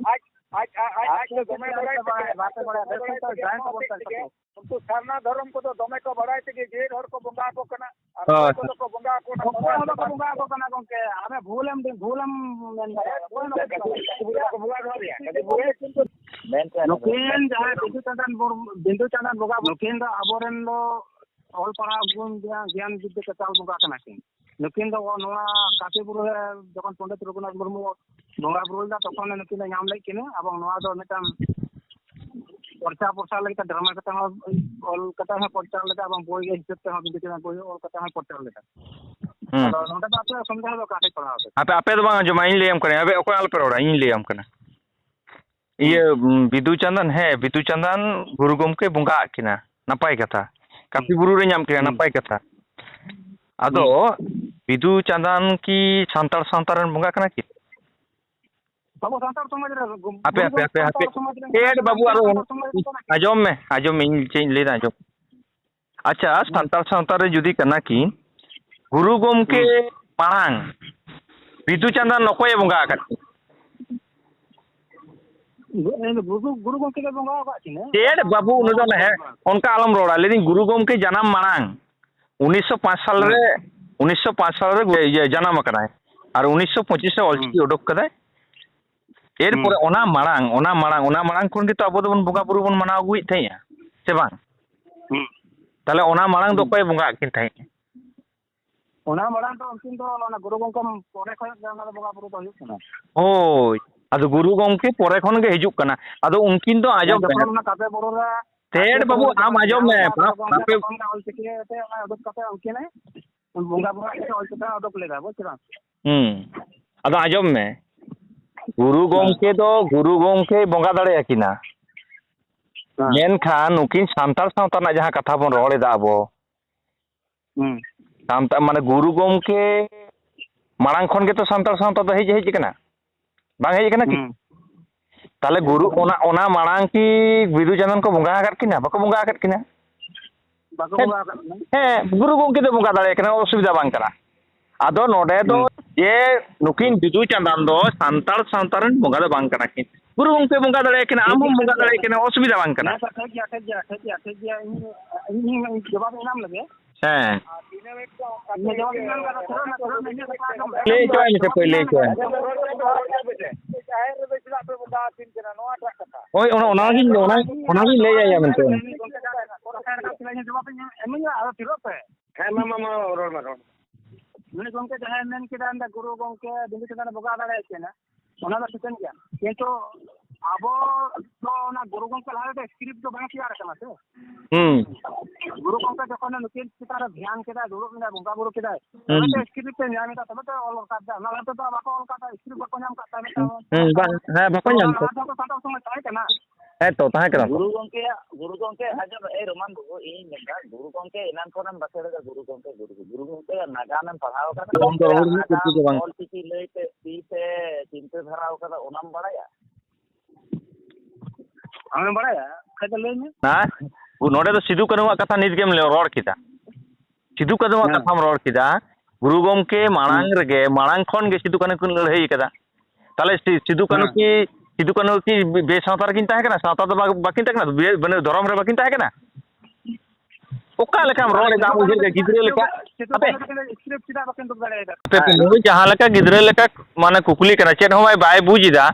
ᱟᱡ, ᱟᱡ, ᱟᱡ, ᱟᱡ, ᱟᱡ ᱫᱚ ᱫᱚᱢᱮ ᱵᱟᱲᱟᱭ ᱛᱮᱜᱮ, ᱵᱟᱲᱟᱭ ᱛᱮᱜᱮ, ᱩᱱᱠᱩ ᱥᱟᱨᱱᱟ ᱫᱷᱚᱨᱚᱢ ᱠᱚᱫᱚ ᱫᱚᱢᱮ ᱠᱚ ᱵᱟᱲᱟᱭ ᱛᱮᱜᱮ ᱡᱮ ᱦᱚᱲ ᱠᱚ ᱵᱚᱸᱜᱟ ᱟᱠᱚ ᱠᱟᱱᱟ᱾ ᱟᱨ ᱦᱳᱭ᱾ ᱚᱠᱚᱭ ᱠᱚᱫᱚ ᱠᱚ ᱵᱚᱸᱜᱟ ᱟᱠᱚ ᱠᱟᱱᱟ, ᱚᱠᱚᱭ ᱦᱚᱸ ᱵᱟᱠᱚ ᱵᱚᱸᱜᱟ ᱟᱠᱚ ᱠᱟᱱᱟ ᱜᱚᱢᱠᱮ, ᱟᱢᱮ ᱵᱷᱩᱞᱮᱢ, ᱵᱷᱩᱞᱮᱢ ᱢᱮᱱ ᱫᱟᱲᱮᱭᱟᱜᱼᱟ, ᱚᱠᱚᱭ ᱦᱚᱸ ᱵᱟᱠᱚ ᱵᱚᱸᱜᱟ ᱟᱠᱚ ᱠᱟᱱᱟ᱾ ᱵᱚᱸᱜᱟ ᱟᱠᱚ ᱠᱟᱱᱟ᱾ ᱱᱩᱠᱤᱱ ᱡᱟᱦᱟᱸᱭ ᱵᱤᱸᱫᱩ ᱪᱟᱸᱫᱟᱱ ᱵᱚᱨ-, ᱵᱤᱸᱫᱩ ᱪᱟᱸᱫᱟᱱ ᱵᱚᱸᱜᱟ, ᱱᱩᱠᱤᱱ ᱫᱚ ᱟᱵᱚᱨᱮᱱ ᱫᱚ ᱚᱞ ᱯᱟᱲᱦᱟᱣ ᱜᱩᱱ ᱜᱮᱭᱟᱱ, ᱜᱮᱭᱟᱱ ᱵᱤᱫᱽᱫᱟᱹ ᱛᱮ ᱪᱟᱞ ᱵᱚᱸᱜᱟ ᱠᱟᱱᱟ ᱠᱤᱱ᱾ ᱱᱩᱠᱤᱱ ᱫᱚ ᱱᱚᱣᱟ ᱠᱟᱹᱯᱤ ᱵᱩᱨᱩ ᱨᱮ ᱡᱚᱠᱷᱚᱱ ᱯᱚᱱᱰᱤᱛ ᱨᱚᱜᱷᱩᱱᱟᱛᱷ ᱢᱩᱨᱢᱩ ᱵᱚᱸᱜᱟ ᱵᱩᱨᱩ ᱞᱮᱫᱟ, ᱛᱚᱠᱷᱚᱱ ᱱᱩᱠᱤᱱ ᱫᱚ ᱧᱟᱢ ᱞᱮᱫ ᱠᱤᱱᱟ᱾ ᱮᱵᱚᱝ ᱱᱚᱣᱟ ᱫᱚ ᱢᱤᱫᱴᱟᱝ ᱯᱨᱚᱪᱟᱨ ᱯᱨᱚᱥᱟᱨ ᱞᱟᱹᱜᱤᱫ ᱛᱮ ᱰᱨᱟᱢᱟ ᱠᱟᱛᱮ ᱦᱚᱸ ᱚᱞ ᱠᱟᱛᱮ ᱦᱚᱸ ᱯᱨᱚᱪᱟᱨ ᱞᱮᱫᱟ, ᱮᱵᱚᱝ ᱵᱳᱭ ᱦᱤᱥᱟᱹᱵ ᱛᱮᱦᱚᱸ ᱵᱤᱫᱩ ᱪᱟᱸᱫᱟᱱ ᱵᱳᱭ ᱚᱞ ᱠᱟᱛᱮ ᱦᱚᱸ ᱯᱨᱚᱪᱟᱨ ᱞᱮᱫᱟ᱾ ᱦᱩᱸ᱾ ᱟᱫᱚ ᱱᱚᱰᱮ ᱫᱚ ᱟᱯᱮ ᱥᱚᱱᱫᱮᱦᱚ ᱫᱚ ᱚᱠᱟ ᱴᱷᱮᱡ ᱯᱟᱲᱟᱣ ᱟᱯᱮ? ᱟᱯᱮ, ᱟᱯᱮ ᱫᱚ ᱵᱟᱝ ᱟᱸᱡᱚᱢᱟ, ᱤᱧ ᱞᱟᱹᱭᱟᱢ ᱠᱟᱹᱱᱟᱹᱧ᱾ ᱟᱯᱮ ᱚᱠᱚᱭ ᱟᱞᱚᱯᱮ ᱨᱚᱲᱟ, ᱤᱧ ᱞᱟᱹᱭᱟᱢ ᱠᱟᱱᱟ᱾ ᱤᱭᱟᱹ, ᱦᱩᱸ᱾ ᱩᱢ, ᱵᱤᱫᱩ ᱪᱟᱸᱫᱟᱱ, ᱦᱮᱸ, ᱵᱤᱫᱩ ᱪᱟᱸᱫᱟᱱ ᱜᱩᱨᱩ ᱜᱚᱢᱠᱮ ᱵᱚᱸᱜᱟ ᱟᱫ ᱠᱤᱱᱟ, ᱱᱟᱯᱟᱭ ᱠᱟᱛᱷᱟ᱾ ᱠᱟᱹᱯᱤ ᱦᱩᱸ᱾ ᱵᱩᱨᱩ ᱨᱮ ᱧᱟᱢ ᱠᱤᱱᱟ, ᱦᱩᱸ᱾ ᱱᱟᱯᱟᱭ ᱠᱟᱛᱷᱟ᱾ ᱟᱫᱚ ᱦᱩᱸ᱾ ᱵᱤᱫᱩ ᱪᱟᱸᱫᱟᱱ ᱠᱤ ᱥᱟᱱᱛᱟᱲ ᱥᱟᱶᱛᱟ ᱨᱮᱱ ᱵᱚᱸᱜᱟ ᱠᱟᱱᱟ ᱠᱤᱱ? ᱟᱵᱚ ᱥᱟᱱᱛᱟᱲ ᱥᱚᱢᱟᱡᱽ ᱨᱮ ᱜᱩ-, ᱦᱟᱯᱮ, ᱜᱩᱨᱩ ᱦᱟᱯᱮ, ᱜᱚᱢᱠᱮ ᱦᱟᱯᱮ, ᱦᱟᱯᱮ᱾ ᱥᱟᱱᱛᱟᱲ ᱥᱚᱢᱟᱡᱽ ᱨᱮᱱ ᱪᱮᱫ ᱠᱟᱱᱟ ᱵᱟᱹᱵᱩ, ᱠᱤᱱ, ᱟᱨᱚ ᱥᱟᱱᱛᱟᱲ ᱥᱚᱢᱟᱡᱽ ᱨᱮᱱ ᱠᱟᱱᱟ ᱠᱤᱱ᱾ ᱟᱸᱡᱚᱢ ᱢᱮ, ᱟᱸᱡᱚᱢ ᱢᱮ, ᱤᱧ ᱪᱮᱫ ᱤᱧ ᱞᱟᱹᱭᱫᱟ, ᱟᱸᱡᱚᱢ᱾ ᱟᱪᱪᱷᱟ, ᱦᱩᱸ᱾ ᱥᱟᱱᱛᱟᱲ ᱥᱟᱶᱛᱟ ᱨᱮ ᱡᱩᱫᱤ ᱠᱟᱱᱟ ᱠᱤᱱ, ᱜᱩᱨᱩ ᱜᱚᱢᱠᱮ ᱦᱩᱸ᱾ ᱢᱟᱲᱟᱝ ᱵᱤᱫᱩ ᱪᱟᱸᱫᱟᱱ ᱚᱠᱚᱭᱮ ᱵᱚᱸᱜᱟ ᱟᱠᱟᱫ ᱠᱤᱱᱟ? ᱜᱩ-, ᱜᱩᱨᱩ, ᱜᱩᱨᱩ ᱜᱚᱢᱠᱮ ᱜᱮ ᱵᱚᱸᱜᱟ ᱟᱠᱟᱫ ᱠᱤᱱᱟ᱾ ᱪᱮᱫ ᱵᱟᱵᱩ, ᱩᱱᱤ ᱫᱚ ᱱᱟᱦᱮ-, ᱚᱱᱠᱟ ᱟᱞᱚᱢ ᱨᱚᱲᱟ᱾ ᱞᱟᱹᱭᱫᱟᱹᱧ ᱜᱩᱨᱩ ᱜᱚᱢᱠᱮ ᱡᱟᱱᱟᱢ ᱢᱟᱲᱟᱝ ᱩᱱᱤᱥᱥᱚ ᱯᱟᱸᱪ ᱥᱟᱞ ᱦᱩᱸ᱾ ᱨᱮ, ᱩᱱᱤᱥᱥᱚ ᱯᱟᱸᱪ ᱥᱟᱞ ᱨᱮ ᱤᱭᱟᱹ ᱡᱟᱱᱟᱢ ᱟᱠᱟᱱᱟᱭ᱾ ᱟᱨ ᱩᱱᱤᱥᱥᱚ ᱯᱚᱸᱪᱤᱥ ᱨᱮ ᱦᱩᱸ᱾ ᱚᱞᱪᱤᱠᱤ ᱩᱰᱩᱠ ᱠᱟᱫᱟᱭ᱾ ᱮᱨᱯᱚᱨᱮ ᱦᱩᱸ᱾ ᱚᱱᱟ ᱢᱟᱲᱟᱝ, ᱚᱱᱟ ᱢᱟᱲᱟᱝ, ᱚᱱᱟ ᱢᱟᱲᱟᱝ ᱠᱷᱚᱱ ᱜᱮᱛᱚ ᱟᱵᱚ ᱫᱚᱵᱚᱱ ᱵᱚᱸᱜᱟ ᱵᱩᱨᱩ ᱵᱚᱱ ᱢᱟᱱᱟᱣ ᱟᱹᱜᱩᱭᱮᱫ ᱛᱟᱦᱮᱸᱜᱼᱟ, ᱥᱮ ᱵᱟᱝ? ᱦᱩᱸ᱾ ᱛᱟᱦᱞᱮ ᱚᱱᱟ ᱢᱟᱲᱟᱝ ᱫᱚ ᱦᱩᱸ᱾ ᱚᱠᱚᱭᱮ ᱵᱚᱸᱜᱟ ᱟᱫ ᱠᱤᱱ ᱛᱟᱦᱮᱸᱫ? ᱚᱱᱟ ᱢᱟᱲᱟᱝ ᱫᱚ ᱩᱱᱠᱤᱱ ᱫᱚ ᱚᱱᱟ ᱜᱩᱨᱩ ᱜᱚᱢᱠᱮ ᱯᱚᱨᱮ ᱠᱷᱚᱱ ᱜᱮ ᱚᱱᱟ ᱫᱚ ᱵᱚᱸᱜᱟ ᱵᱩᱨᱩ ᱫᱚ ᱦᱩᱭᱩᱜ ᱠᱟᱱᱟ᱾ ᱦᱳᱭ, ᱟᱫᱚ ᱜᱩᱨᱩ ᱜᱚᱢᱠᱮ ᱯᱚᱨᱮ ᱠᱷᱚᱱ ᱜᱮ ᱦᱤᱡᱩᱜ ᱠᱟᱱᱟ᱾ ᱟᱫᱚ ᱩᱱᱠᱤᱱ ᱫᱚ ᱦᱮᱸ, ᱟᱸᱡᱚᱢ ᱡᱚᱠᱷᱚᱱ ᱛᱟᱦᱮᱸᱫ᱾ ᱚᱱᱟ ᱠᱟᱯᱮ ᱵᱩᱨᱩ ᱨᱮ, ᱛᱮᱫ ᱠᱟᱯᱮ ᱵᱟᱹᱵᱩ, ᱵᱩᱨᱩ ᱨᱮ ᱟᱢ ᱡᱚᱠᱷᱚᱱ ᱟᱸᱡᱚᱢ ᱡᱟᱦᱟᱸ ᱢᱮ, ᱚᱱᱟ ᱵᱟᱯ-, ᱜᱩᱨᱩ ᱜᱚᱢᱠᱮ ᱵᱟᱯᱮ ᱛᱚᱠᱷᱚᱱ ᱜᱮ ᱚᱞ ᱪᱤᱠᱤ ᱛᱮ ᱚᱱᱟ ᱩᱰᱩᱠ ᱠᱟᱛᱮ ᱩᱱᱠᱤᱱ ᱵᱚᱸᱜᱟ ᱵᱩᱨᱩ ᱟᱡ ᱛᱮ ᱚᱞ ᱪᱤᱠᱤ ᱩᱰᱩᱠ ᱞᱮᱫᱟ, ᱵᱩᱡᱽ ᱠᱮᱫᱟᱢ? ᱦᱩᱸ᱾ ᱟᱫᱚ ᱟᱸᱡᱚᱢ ᱢᱮ, ᱜᱩᱨᱩ ᱦᱮᱸ᱾ ᱜᱚᱢᱠᱮ ᱫᱚ ᱜᱩᱨᱩ ᱜᱚᱢᱠᱮᱭ ᱵᱚᱸᱜᱟ ᱫᱟᱲᱮᱭᱟᱠᱤᱱᱟ᱾ ᱦᱮᱸ᱾ ᱢᱮᱱᱠᱷᱟᱱ ᱱᱩᱠᱤᱱ ᱥᱟᱱᱛᱟᱲ ᱥᱟᱶᱛᱟ ᱨᱮᱱᱟᱜ ᱡᱟᱦᱟᱸ ᱠᱟᱛᱷᱟ ᱵᱚᱱ ᱨᱚᱲ ᱮᱫᱟ ᱟᱵᱚ, ᱦᱩᱸ᱾ ᱥᱟᱱᱛᱟᱲ, ᱢᱟᱱᱮ, ᱜᱩᱨᱩ ᱜᱚᱢᱠᱮ ᱢᱟᱲᱟᱝ ᱠᱷᱚᱱ ᱜᱮᱛᱚ ᱥᱟᱱᱛᱟᱲ ᱥᱟᱶᱛᱟ ᱫᱚ ᱦᱮᱡ, ᱦᱮᱡ ᱟᱠᱟᱱᱟ, ᱵᱟᱝ ᱦᱮᱡ ᱟᱠᱟᱱᱟ ᱠᱤ? ᱦᱩᱸ᱾ ᱛᱟᱦᱞᱮ ᱦᱮᱡ ᱜᱩᱨᱩ, ᱟᱠᱟᱱᱟ᱾ ᱚᱱᱟ, ᱚᱱᱟ ᱢᱟᱲᱟᱝ ᱠᱤ ᱵᱤᱫᱩ ᱪᱟᱸᱫᱟᱱ ᱠᱚ ᱵᱚᱸᱜᱟ ᱟᱠᱟᱫ ᱠᱤᱱᱟ? ᱵᱟᱠᱚ ᱵᱚᱸᱜᱟ ᱟᱠᱟᱫ ᱠᱤᱱᱟ᱾ ᱵᱟᱠᱚ ᱦᱮᱸ, ᱵᱚᱸᱜᱟ ᱟᱠᱟᱫ ᱠᱤᱱᱟ᱾ ᱦᱮᱸ, ᱜᱩᱨᱩ ᱜᱚᱢᱠᱮ ᱫᱚ ᱵᱚᱸᱜᱟ ᱫᱟᱲᱮᱭᱟᱜ ᱠᱟᱱᱟ, ᱚᱥᱩᱵᱤᱫᱷᱟ ᱵᱟᱝ ᱠᱟᱱᱟ᱾ ᱟᱫᱚ ᱱᱚᱰᱮ ᱫᱚ ᱦᱩᱸ᱾ ᱡᱮ ᱱᱩᱠᱤᱱ ᱵᱤᱫᱩ ᱪᱟᱸᱫᱟᱱ ᱫᱚ ᱥᱟᱱᱛᱟᱲ ᱥᱟᱶᱛᱟ ᱨᱮᱱ ᱵᱚᱸᱜᱟ ᱫᱚ ᱵᱟᱝ ᱠᱟᱱᱟ ᱠᱤᱱ᱾ ᱜᱩᱨᱩ ᱜᱚᱢᱠᱮ ᱵᱚᱸᱜᱟ ᱫᱟᱲᱮᱭᱟᱜ ᱠᱤᱱᱟ, ᱴᱷᱤᱠ ᱟᱢ ᱦᱚᱸᱢ ᱜᱮᱭᱟ, ᱵᱚᱸᱜᱟ ᱴᱷᱤᱠ ᱜᱮᱭᱟ, ᱫᱟᱲᱮᱭᱟᱜ ᱴᱷᱤᱠ ᱠᱤᱱᱟ, ᱜᱮᱭᱟ᱾ ᱚᱥᱩᱵᱤᱫᱷᱟ ᱵᱟᱝ ᱠᱟᱱᱟ᱾ ᱦᱮᱸ, ᱴᱷᱤᱠ ᱜᱮᱭᱟ, ᱴᱷᱤᱠ ᱜᱮᱭᱟ, ᱴᱷᱤᱠ ᱜᱮᱭᱟ, ᱴᱷᱤᱠ ᱜᱮᱭᱟ᱾ ᱤᱧ, ᱤᱧ, ᱤᱧ ᱡᱚᱵᱟᱵ ᱤᱧ ᱮᱢᱟᱢ ᱞᱮᱜᱮ᱾ ᱦᱮᱸ᱾ ᱤᱧ ᱡᱚᱵᱟᱵ ᱤᱧ ᱮᱢᱟᱢ ᱞᱮᱜᱮ᱾ ᱞᱟᱹᱭ ᱦᱚᱪᱚᱣᱟᱭ ᱢᱮᱥᱮ, ᱯᱟᱹᱭ ᱞᱟᱹᱭ ᱦᱚᱪᱚᱣᱟᱭ ᱢᱮ᱾ ᱦᱳᱭ, ᱚᱱᱟ, ᱚᱱᱟᱜᱤᱧ, ᱚᱱᱟ, ᱚᱱᱟᱜᱤᱧ ᱞᱟᱹᱭ ᱟᱭᱟ ᱢᱮᱱᱛᱮ᱾ ᱦᱮᱸ, ᱢᱟ, ᱢᱟ, ᱢᱟ, ᱨᱚᱲ ᱢᱮ, ᱨᱚᱲ ᱢᱮ᱾ ᱱᱩᱭ ᱜᱚᱢᱠᱮ ᱡᱟᱦᱟᱸᱭ ᱢᱮᱱ ᱠᱮᱫᱟ, ᱚᱸᱰᱮ ᱜᱩᱨᱩ ᱜᱚᱢᱠᱮ ᱵᱤᱸᱫᱩ ᱪᱟᱸᱫᱟᱱ ᱵᱚᱸᱜᱟ ᱫᱟᱲᱮᱭᱟᱜ ᱠᱟᱱᱟ, ᱚᱱᱟ ᱫᱚ ᱴᱷᱤᱠᱟᱹᱱ ᱜᱮᱭᱟ, ᱠᱤᱱᱛᱩ ᱟᱵᱚ ᱫᱚ ᱚᱱᱟ ᱜᱩᱨᱩ ᱜᱚᱢᱠᱮ ᱞᱟᱦᱟ ᱨᱮᱫᱚ ᱥᱠᱨᱤᱯᱴ ᱫᱚ ᱵᱟᱝ ᱛᱮᱭᱟᱨ ᱟᱠᱟᱱᱟ ᱥᱮ᱾ ᱦᱩᱸ᱾ ᱜᱩᱨᱩ ᱜᱚᱢᱠᱮ ᱡᱚᱠᱷᱚᱱ ᱱᱩᱠᱤᱱ ᱪᱮᱛᱟᱱ ᱨᱮ ᱫᱷᱮᱭᱟᱱ ᱠᱮᱫᱟ, ᱫᱩᱲᱩᱵ ᱮᱱᱟ, ᱵᱚᱸᱜᱟ ᱵᱩᱨᱩ ᱠᱮᱫᱟᱭ, ᱦᱩᱸ᱾ ᱛᱚᱵᱮ ᱛᱚ ᱥᱠᱨᱤᱯᱴ ᱮ ᱧᱟᱢ ᱮᱫᱟ, ᱛᱚᱵᱮ ᱛᱚ ᱚᱞ ᱨᱟᱠᱟᱵ ᱮᱫᱟ᱾ ᱚᱱᱟ ᱞᱟᱦᱟ ᱛᱮᱫᱚ ᱵᱟᱠᱚ ᱚᱞ ᱟᱠᱟᱫ, ᱥᱠᱨᱤᱯᱴ ᱵᱟᱠᱚ ᱧᱟᱢ ᱟᱠᱟᱫ ᱛᱟᱦᱮᱸ ᱢᱤᱫᱴᱟᱝ᱾ ᱦᱩᱸ, ᱵᱟᱝ, ᱦᱮᱸ, ᱵᱟᱠᱚ ᱧᱟᱢ ᱚᱱᱟ ᱟᱠᱟᱫ᱾ ᱞᱟᱦᱟ ᱛᱮᱦᱚᱸ ᱥᱟᱱᱛᱟᱲ ᱥᱚᱢᱟᱡᱽ ᱛᱟᱦᱮᱸ ᱠᱟᱱᱟ᱾ ᱦᱮᱸ ᱛᱚ, ᱛᱟᱦᱮᱸ ᱠᱟᱱᱟ ᱛᱚ᱾ ᱜᱩᱨᱩ ᱜᱚᱢᱠᱮᱭᱟᱜ, ᱜᱩᱨᱩ ᱜᱚᱢᱠᱮ, ᱟᱸᱡᱚᱢ, ᱮᱭ ᱨᱳᱢᱟᱱ ᱵᱟᱹᱵᱩ, ᱤᱧ ᱢᱮᱱᱫᱟ, ᱜᱩᱨᱩ ᱜᱚᱢᱠᱮ ᱮᱱᱟᱱ ᱠᱷᱚᱱᱮᱢ ᱵᱟᱠᱷᱮᱲ ᱮᱫᱟ, ᱜᱩᱨᱩ ᱜᱚᱢᱠᱮ, ᱜᱩᱨᱩ ᱜᱚᱢᱠᱮ᱾ ᱜᱩᱨᱩ ᱜᱚᱢᱠᱮᱭᱟᱜ ᱱᱟᱜᱟᱢᱮᱢ ᱯᱟᱲᱦᱟᱣ ᱟᱠᱟᱫᱟ? ᱜᱩᱨᱩ ᱜᱚᱢᱠᱮ ᱨᱚᱲ ᱨᱮᱱᱟᱜ ᱯᱟᱹᱨᱠᱟᱹᱣ ᱱᱟᱜᱟᱢ, ᱫᱚ ᱵᱟᱝ᱾ ᱚᱞ ᱪᱤᱠᱤ ᱞᱟᱹᱭᱛᱮ ᱛᱤᱥᱮ ᱪᱤᱱᱛᱟᱹ ᱫᱷᱟᱨᱟ ᱟᱠᱟᱫᱟ, ᱚᱱᱟᱢ ᱵᱟᱲᱟᱭᱟ? ᱟᱢᱮᱢ ᱵᱟᱲᱟᱭᱟ? ᱠᱷᱟᱡ ᱫᱚ ᱞᱟᱹᱭ ᱢᱮ᱾ ᱦᱮᱸ? ᱱᱚᱰᱮ ᱫᱚ ᱥᱤᱫᱩ ᱠᱟᱹᱱᱩᱣᱟᱜ ᱠᱟᱛᱷᱟ ᱱᱤᱛ ᱜᱮᱢ ᱨᱚᱲ ᱠᱮᱫᱟ᱾ ᱥᱤᱫᱩ ᱠᱟᱹᱱᱩᱣᱟᱜ ᱦᱮᱸ᱾ ᱠᱟᱛᱷᱟᱢ ᱨᱚᱲ ᱠᱮᱫᱟ᱾ ᱜᱩᱨᱩ ᱜᱚᱢᱠᱮ ᱢᱟᱲᱟᱝ ᱦᱮᱸ᱾ ᱨᱮᱜᱮ, ᱢᱟᱲᱟᱝ ᱠᱷᱚᱱ ᱜᱮ ᱥᱤᱫᱩ ᱠᱟᱹᱱᱩ ᱠᱤᱱ ᱞᱟᱹᱲᱦᱟᱹᱭ ᱠᱟᱫᱟ᱾ ᱛᱟᱦᱞᱮ ᱥᱤ-, ᱥᱤᱫᱩ ᱠᱟᱹᱱᱩ ᱦᱮᱸ᱾ ᱠᱤ, ᱥᱤᱫᱩ ᱠᱟᱹᱱᱩ ᱠᱤ ᱵᱮ-, ᱵᱮᱥᱟᱶᱛᱟ ᱨᱮᱠᱤᱱ ᱛᱟᱦᱮᱸ ᱠᱟᱱᱟ? ᱥᱟᱶᱛᱟ ᱫᱚ ᱵᱟ-, ᱵᱟᱹᱠᱤᱱ ᱛᱟᱦᱮᱸ ᱠᱟᱱᱟ? ᱵᱮ-, ᱢᱟᱱᱮ ᱫᱷᱚᱨᱚᱢ ᱨᱮ ᱵᱟᱹᱠᱤᱱ ᱛᱟᱦᱮᱸ ᱠᱟᱱᱟ? ᱚᱠᱟ ᱞᱮᱠᱟᱢ ᱨᱚᱲ ᱮᱫᱟ ᱟᱢ ᱩᱭᱦᱟᱹᱨ ᱠᱮᱫᱟ ᱜᱤᱫᱽᱨᱟᱹ ᱞᱮᱠᱟ? ᱥᱤᱫᱩ ᱟᱯᱮ ᱠᱟᱹᱱᱩ ᱛᱟᱹᱠᱤᱱ ᱫᱚ ᱥᱠᱨᱤᱯᱴ ᱪᱮᱫᱟᱜ ᱵᱟᱹᱠᱤᱱ ᱫᱩᱲᱩᱵ ᱫᱟᱲᱮᱭᱟᱫᱟ? ᱟᱯᱮ ᱯᱮ ᱱᱩᱭ ᱡᱟᱦᱟᱸ ᱞᱮᱠᱟ ᱜᱤᱫᱽᱨᱟᱹ ᱞᱮᱠᱟ ᱢᱟᱱᱮ ᱠᱩᱠᱞᱤ ᱠᱟᱱᱟ, ᱪᱮᱫ ᱦᱚᱸ ᱵᱟᱭ, ᱵᱟᱭ ᱵᱩᱡᱽ ᱮᱫᱟ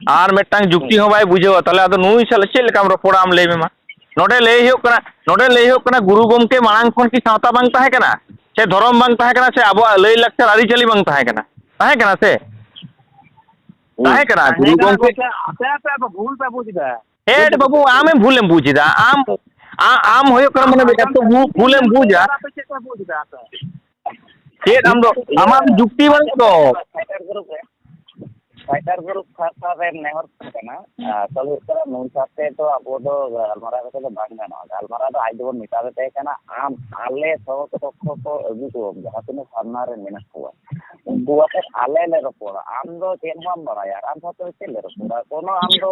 ᱟᱨ ᱢᱤᱫᱴᱟᱝ ᱡᱩᱠᱛᱤ ᱦᱚᱸ ᱵᱟᱭ ᱵᱩᱡᱷᱟᱹᱣᱟ, ᱛᱟᱦᱞᱮ ᱟᱫᱚ ᱱᱩᱭ ᱥᱟᱞᱟᱜ ᱪᱮᱫ ᱞᱮᱠᱟᱢ ᱨᱚᱯᱚᱲᱟ ᱟᱢ ᱞᱟᱹᱭ ᱢᱮ ᱢᱟ? ᱱᱚᱰᱮ ᱞᱟᱹᱭ ᱦᱩᱭᱩᱜ ᱠᱟᱱᱟ, ᱱᱚᱰᱮ ᱞᱟᱹᱭ ᱦᱩᱭᱩᱜ ᱠᱟᱱᱟ ᱜᱩᱨᱩ ᱜᱚᱢᱠᱮ ᱢᱟᱲᱟᱝ ᱠᱷᱚᱱ ᱠᱤ ᱥᱟᱶᱛᱟ ᱵᱟᱝ ᱛᱟᱦᱮᱸ ᱠᱟᱱᱟ? ᱥᱮ ᱫᱷᱚᱨᱚᱢ ᱵᱟᱝ ᱛᱟᱦᱮᱸ ᱠᱟᱱᱟ? ᱥᱮ ᱟᱵᱚᱣᱟᱜ ᱞᱟᱹᱭ ᱞᱟᱠᱪᱟᱨ ᱟᱹᱨᱤᱪᱟᱹᱞᱤ ᱵᱟᱝ ᱛᱟᱦᱮᱸ ᱠᱟᱱᱟ? ᱛᱟᱦᱮᱸ ᱠᱟᱱᱟ ᱥᱮ? ᱛᱟᱦᱮᱸ ᱠᱟᱱᱟ᱾ ᱜᱩᱨᱩ ᱜᱚᱢᱠᱮ ᱟᱯᱮ, ᱟᱯᱮ, ᱟᱯᱮ ᱵᱷᱩᱞ ᱯᱮ ᱵᱩᱡᱽ ᱮᱫᱟ᱾ ᱦᱮᱸ ᱵᱟᱹᱵᱩ, ᱟᱢᱮᱢ ᱵᱷᱩᱞᱮᱢ ᱵᱩᱡᱽ ᱮᱫᱟ᱾ ᱟᱢ, ᱟ-, ᱟᱢ ᱦᱩᱭᱩᱜ ᱠᱟᱱᱟ ᱢᱟᱱᱮ ᱮᱛᱚ ᱵᱷᱩ-, ᱵᱷᱩᱞᱮᱢ ᱵᱩᱡᱟ᱾ ᱟᱯᱮ ᱪᱮᱫ ᱯᱮ ᱵᱩᱡᱽ ᱮᱫᱟ ᱟᱯᱮ? ᱪᱮᱫ ᱟᱢ ᱫᱚ, ᱟᱢᱟᱜ ᱫᱚ ᱡᱩᱠᱛᱤ ᱵᱟᱹᱱᱩᱜ ᱫᱚ᱾ ᱯᱷᱟᱭᱴᱟᱨ ᱜᱨᱩᱯ ᱨᱮ, ᱯᱷᱟᱭᱴᱟᱨ ᱜᱨᱩᱯ ᱥᱟᱨ ᱥᱟᱨ ᱨᱮ ᱱᱮᱦᱚᱨ ᱛᱟᱦᱮᱸ ᱠᱟᱱᱟ᱾ ᱟᱥᱚᱞ ᱦᱩᱭᱩᱜ ᱠᱟᱱᱟ, ᱱᱩᱭ ᱥᱟᱶᱛᱮ ᱫᱚ ᱟᱵᱚ ᱫᱚ ᱜᱟᱞᱢᱟᱨᱟᱣ ᱠᱟᱛᱮ ᱫᱚ ᱵᱟᱝ ᱜᱟᱱᱚᱜᱼᱟ᱾ ᱜᱟᱞᱢᱟᱨᱟᱣ ᱫᱚ ᱟᱡ ᱫᱚᱵᱚᱱ ᱢᱮᱛᱟ ᱫᱮ ᱛᱟᱦᱮᱸ ᱠᱟᱱᱟ, ᱟᱢ ᱟᱞᱮ ᱥᱚᱦᱚ ᱯᱚᱠᱠᱷᱚ ᱠᱚ ᱟᱹᱜᱩ ᱠᱚᱢ, ᱡᱟᱦᱟᱸ ᱛᱤᱱᱟᱹᱜ ᱥᱟᱢᱱᱟ ᱨᱮ ᱢᱮᱱᱟᱜ ᱠᱚᱣᱟ, ᱩᱱᱠᱩ ᱟᱛᱮ ᱟᱞᱮ ᱞᱮ ᱨᱚᱯᱚᱲᱟ᱾ ᱟᱢ ᱫᱚ ᱪᱮᱫ ᱦᱚᱸ ᱵᱟᱢ ᱵᱟᱲᱟᱭᱟ, ᱟᱨ ᱟᱢ ᱥᱟᱶᱛᱮ ᱪᱮᱫ ᱞᱮ ᱨᱚᱯᱚᱲᱟ? ᱠᱳᱱᱳ ᱟᱢ ᱫᱚ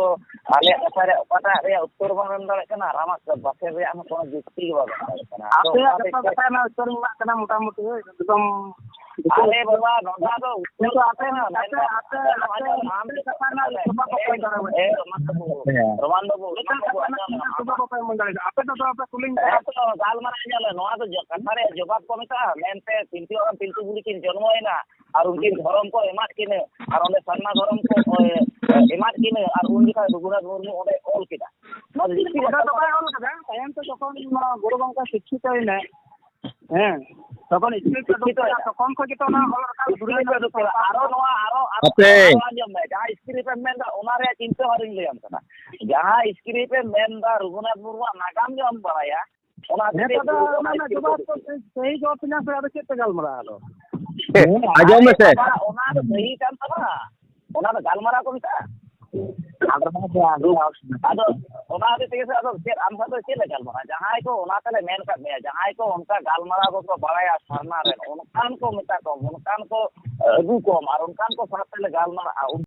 ᱟᱞᱮᱭᱟᱜ ᱠᱟᱛᱷᱟ ᱨᱮ ᱚᱠᱟᱴᱟᱜ ᱨᱮᱭᱟᱜ ᱩᱛᱛᱚᱨ ᱵᱟᱢ ᱮᱢ ᱫᱟᱲᱮᱭᱟᱜ ᱠᱟᱱᱟ, ᱟᱨ ᱟᱢᱟᱜ ᱵᱟᱠᱷᱮᱲ ᱨᱮᱭᱟᱜ ᱦᱚᱸ ᱠᱳᱱᱳ ᱡᱩᱠᱛᱤ ᱜᱮ ᱵᱟᱢ ᱮᱢ ᱫᱟᱲᱮᱭᱟᱜ ᱠᱟᱱᱟ᱾ ᱟᱫᱚ ᱟᱯᱮᱭᱟᱜ ᱚᱱᱟ ᱡᱚᱛᱚ ᱦᱚᱛᱮᱡ ᱛᱮ ᱠᱟᱛᱷᱟ ᱨᱮᱱᱟᱜ ᱩᱛᱛᱚᱨ ᱤᱧ ᱮᱢᱟᱜ ᱠᱟᱱᱟ ᱢᱚᱴᱟᱢᱩᱴᱤ ᱮᱠᱫᱚᱢ᱾ ᱟᱞᱮ ᱵᱟᱵᱟ, ᱱᱚᱰᱮ ᱫᱚ ᱩᱛᱛᱚᱨ ᱠᱤᱱᱛᱩ ᱟᱯᱮ, ᱠᱟᱱᱟ, ᱟᱯᱮ, ᱢᱮᱱᱠᱷᱟᱱ ᱟᱯᱮ, ᱟᱯᱮ, ᱟᱯᱮ ᱡᱚᱛᱷᱟᱛ ᱠᱟᱛᱷᱟ ᱨᱮᱱᱟᱜ ᱡᱚᱵᱟᱵ ᱵᱟᱯᱮ ᱮᱢ ᱫᱟᱲᱮᱭᱟᱜᱼᱟ᱾ ᱮ, ᱨᱳᱢᱟᱱ ᱵᱟᱹᱵᱩ, ᱨᱳᱢᱟᱱ ᱵᱟᱹᱵᱩ, ᱡᱚᱛᱷᱟᱛ ᱠᱟᱛᱷᱟ ᱨᱮᱱᱟᱜ ᱡᱚᱵᱟᱵ ᱵᱟᱯᱮ ᱮᱢ ᱫᱟᱲᱮᱭᱟᱜᱼᱟ᱾ ᱟᱯᱮ ᱫᱚ ᱫᱚᱢᱮ ᱯᱮ ᱠᱩᱞᱤᱧ ᱠᱟᱱᱟ᱾ ᱦᱮᱸ ᱛᱚ, ᱜᱟᱞᱢᱟᱨᱟᱣ ᱧᱮᱞ ᱞᱮ, ᱱᱚᱣᱟ ᱫᱚ ᱡᱚ-, ᱠᱟᱛᱷᱟ ᱨᱮᱭᱟᱜ ᱡᱚᱵᱟᱵ ᱠᱚ ᱢᱮᱛᱟᱜᱼᱟ᱾ ᱢᱮᱱᱛᱮ ᱯᱤᱞᱪᱩ ᱦᱟᱲᱟᱢ ᱯᱤᱞᱪᱩ ᱵᱩᱲᱦᱤ ᱠᱤᱱ ᱡᱚᱱᱢᱚᱭᱮᱱᱟ ᱟᱨ ᱩᱱᱠᱤᱱ ᱫᱷᱚᱨᱚᱢ ᱠᱚ ᱮᱢᱟᱫ ᱠᱤᱱᱟᱹ ᱟᱨ ᱚᱸᱰᱮ ᱥᱟᱨᱱᱟ ᱫᱷᱚᱨᱚᱢ ᱠᱚ, ᱮ, ᱮᱢᱟᱫ ᱠᱤᱱᱟᱹ ᱟᱨ ᱩᱱ ᱡᱚᱠᱷᱟᱡ ᱨᱚᱜᱷᱩᱱᱟᱛᱷ ᱢᱩᱨᱢᱩ ᱚᱸᱰᱮ ᱚᱞ ᱠᱮᱫᱟ᱾ ᱱᱚᱣᱟ ᱫᱚ ᱡᱩᱠᱛᱤ ᱚᱸᱰᱮ ᱫᱚ ᱵᱟᱭ ᱚᱞ ᱠᱟᱫᱟ, ᱛᱟᱭᱚᱢ ᱛᱮ ᱡᱚᱠᱷᱚᱱ ᱱᱚᱣᱟ ᱜᱩᱨᱩ ᱜᱚᱢᱠᱮ ᱥᱤᱠᱠᱷᱤᱛᱚᱭᱮᱱᱟᱭ, ᱦᱮᱸ, ᱛᱚᱠᱷᱚᱱ ᱥᱠᱨᱤᱯᱴ ᱩᱰᱩᱠ ᱠᱮᱫᱟ, ᱛᱚᱠᱷᱚᱱ ᱠᱷᱚᱱ ᱜᱮᱛᱚ ᱚᱱᱟ ᱚᱞ ᱨᱟᱠᱟᱵ ᱫᱷᱩᱨᱟᱹᱣ ᱮᱱᱟ᱾ ᱟᱨᱚ ᱱᱚᱣᱟ, ᱟᱨᱚ, ᱟᱨᱚ, ᱦᱟᱯᱮ᱾ ᱟᱨᱚ ᱟᱸᱡᱚᱢ ᱢᱮ, ᱡᱟᱦᱟᱸ ᱥᱠᱨᱤᱯᱴ ᱮᱢ ᱢᱮᱱᱫᱟ, ᱚᱱᱟ ᱨᱮᱭᱟᱜ ᱪᱤᱱᱛᱟᱹ ᱵᱷᱟᱵᱽᱱᱟᱧ ᱞᱟᱹᱭᱟᱢ ᱠᱟᱱᱟ᱾ ᱡᱟᱦᱟᱸ ᱥᱠᱨᱤᱯᱴ ᱮᱢ ᱢᱮᱱᱫᱟ, ᱨᱚᱜᱷᱩᱱᱟᱛᱷ ᱢᱩᱨᱢᱩᱣᱟᱜ ᱱᱟᱜᱟᱢ ᱜᱮ ᱵᱟᱢ ᱵᱟᱲᱟᱭᱟ, ᱚᱱᱟ ᱦᱮᱸ, ᱠᱷᱟᱹᱛᱤᱨ ᱟᱫᱚ ᱚᱱᱟ ᱨᱮᱱᱟᱜ ᱡᱚᱵᱟᱵ ᱫᱚ ᱥᱟᱹᱦᱤ ᱡᱚᱵᱟᱵ ᱯᱮ ᱧᱟᱢ ᱠᱮᱫᱟ, ᱟᱫᱚ ᱪᱮᱫ ᱯᱮ ᱜᱟᱞᱢᱟᱨᱟᱜᱼᱟ ᱟᱫᱚ? ᱟᱸᱡᱚᱢ ᱢᱮᱥᱮ᱾ ᱚᱱᱟ, ᱚᱱᱟ ᱫᱚ ᱥᱟᱹᱦᱤ ᱠᱟᱱ ᱛᱟᱢᱟ᱾ ᱚᱱᱟ ᱫᱚ ᱜᱟᱞᱢᱟᱨᱟᱣ ᱠᱚ ᱢᱮᱛᱟᱜᱼᱟ᱾ ᱟᱫᱚ ᱚᱱᱟ ᱦᱚᱛᱮᱡ ᱛᱮᱜᱮ ᱥᱮ, ᱟᱫᱚ ᱪᱮᱫ, ᱟᱢ ᱥᱟᱶ ᱫᱚ ᱪᱮᱫ ᱞᱮ ᱜᱟᱞᱢᱟᱨᱟᱣᱟ? ᱡᱟᱦᱟᱸᱭ ᱠᱚ ᱚᱱᱟ ᱛᱮᱞᱮ ᱢᱮᱱ ᱠᱟᱫ ᱢᱮᱭᱟ, ᱡᱟᱦᱟᱸᱭ ᱠᱚ ᱚᱱᱠᱟ ᱜᱟᱞᱢᱟᱨᱟᱣ ᱠᱚᱠᱚ ᱵᱟᱲᱟᱭᱟ ᱥᱟᱨᱱᱟ ᱨᱮᱱ, ᱚᱱᱠᱟᱱ ᱠᱚ ᱢᱮᱛᱟ ᱠᱚᱢ, ᱚᱱᱠᱟᱱ ᱠᱚ ᱟᱹᱜᱩ ᱠᱚᱢ, ᱟᱨ ᱚᱱᱠᱟᱱ ᱠᱚ ᱥᱟᱶ ᱛᱮᱞᱮ ᱜᱟᱞᱢᱟᱨᱟᱜᱼᱟ᱾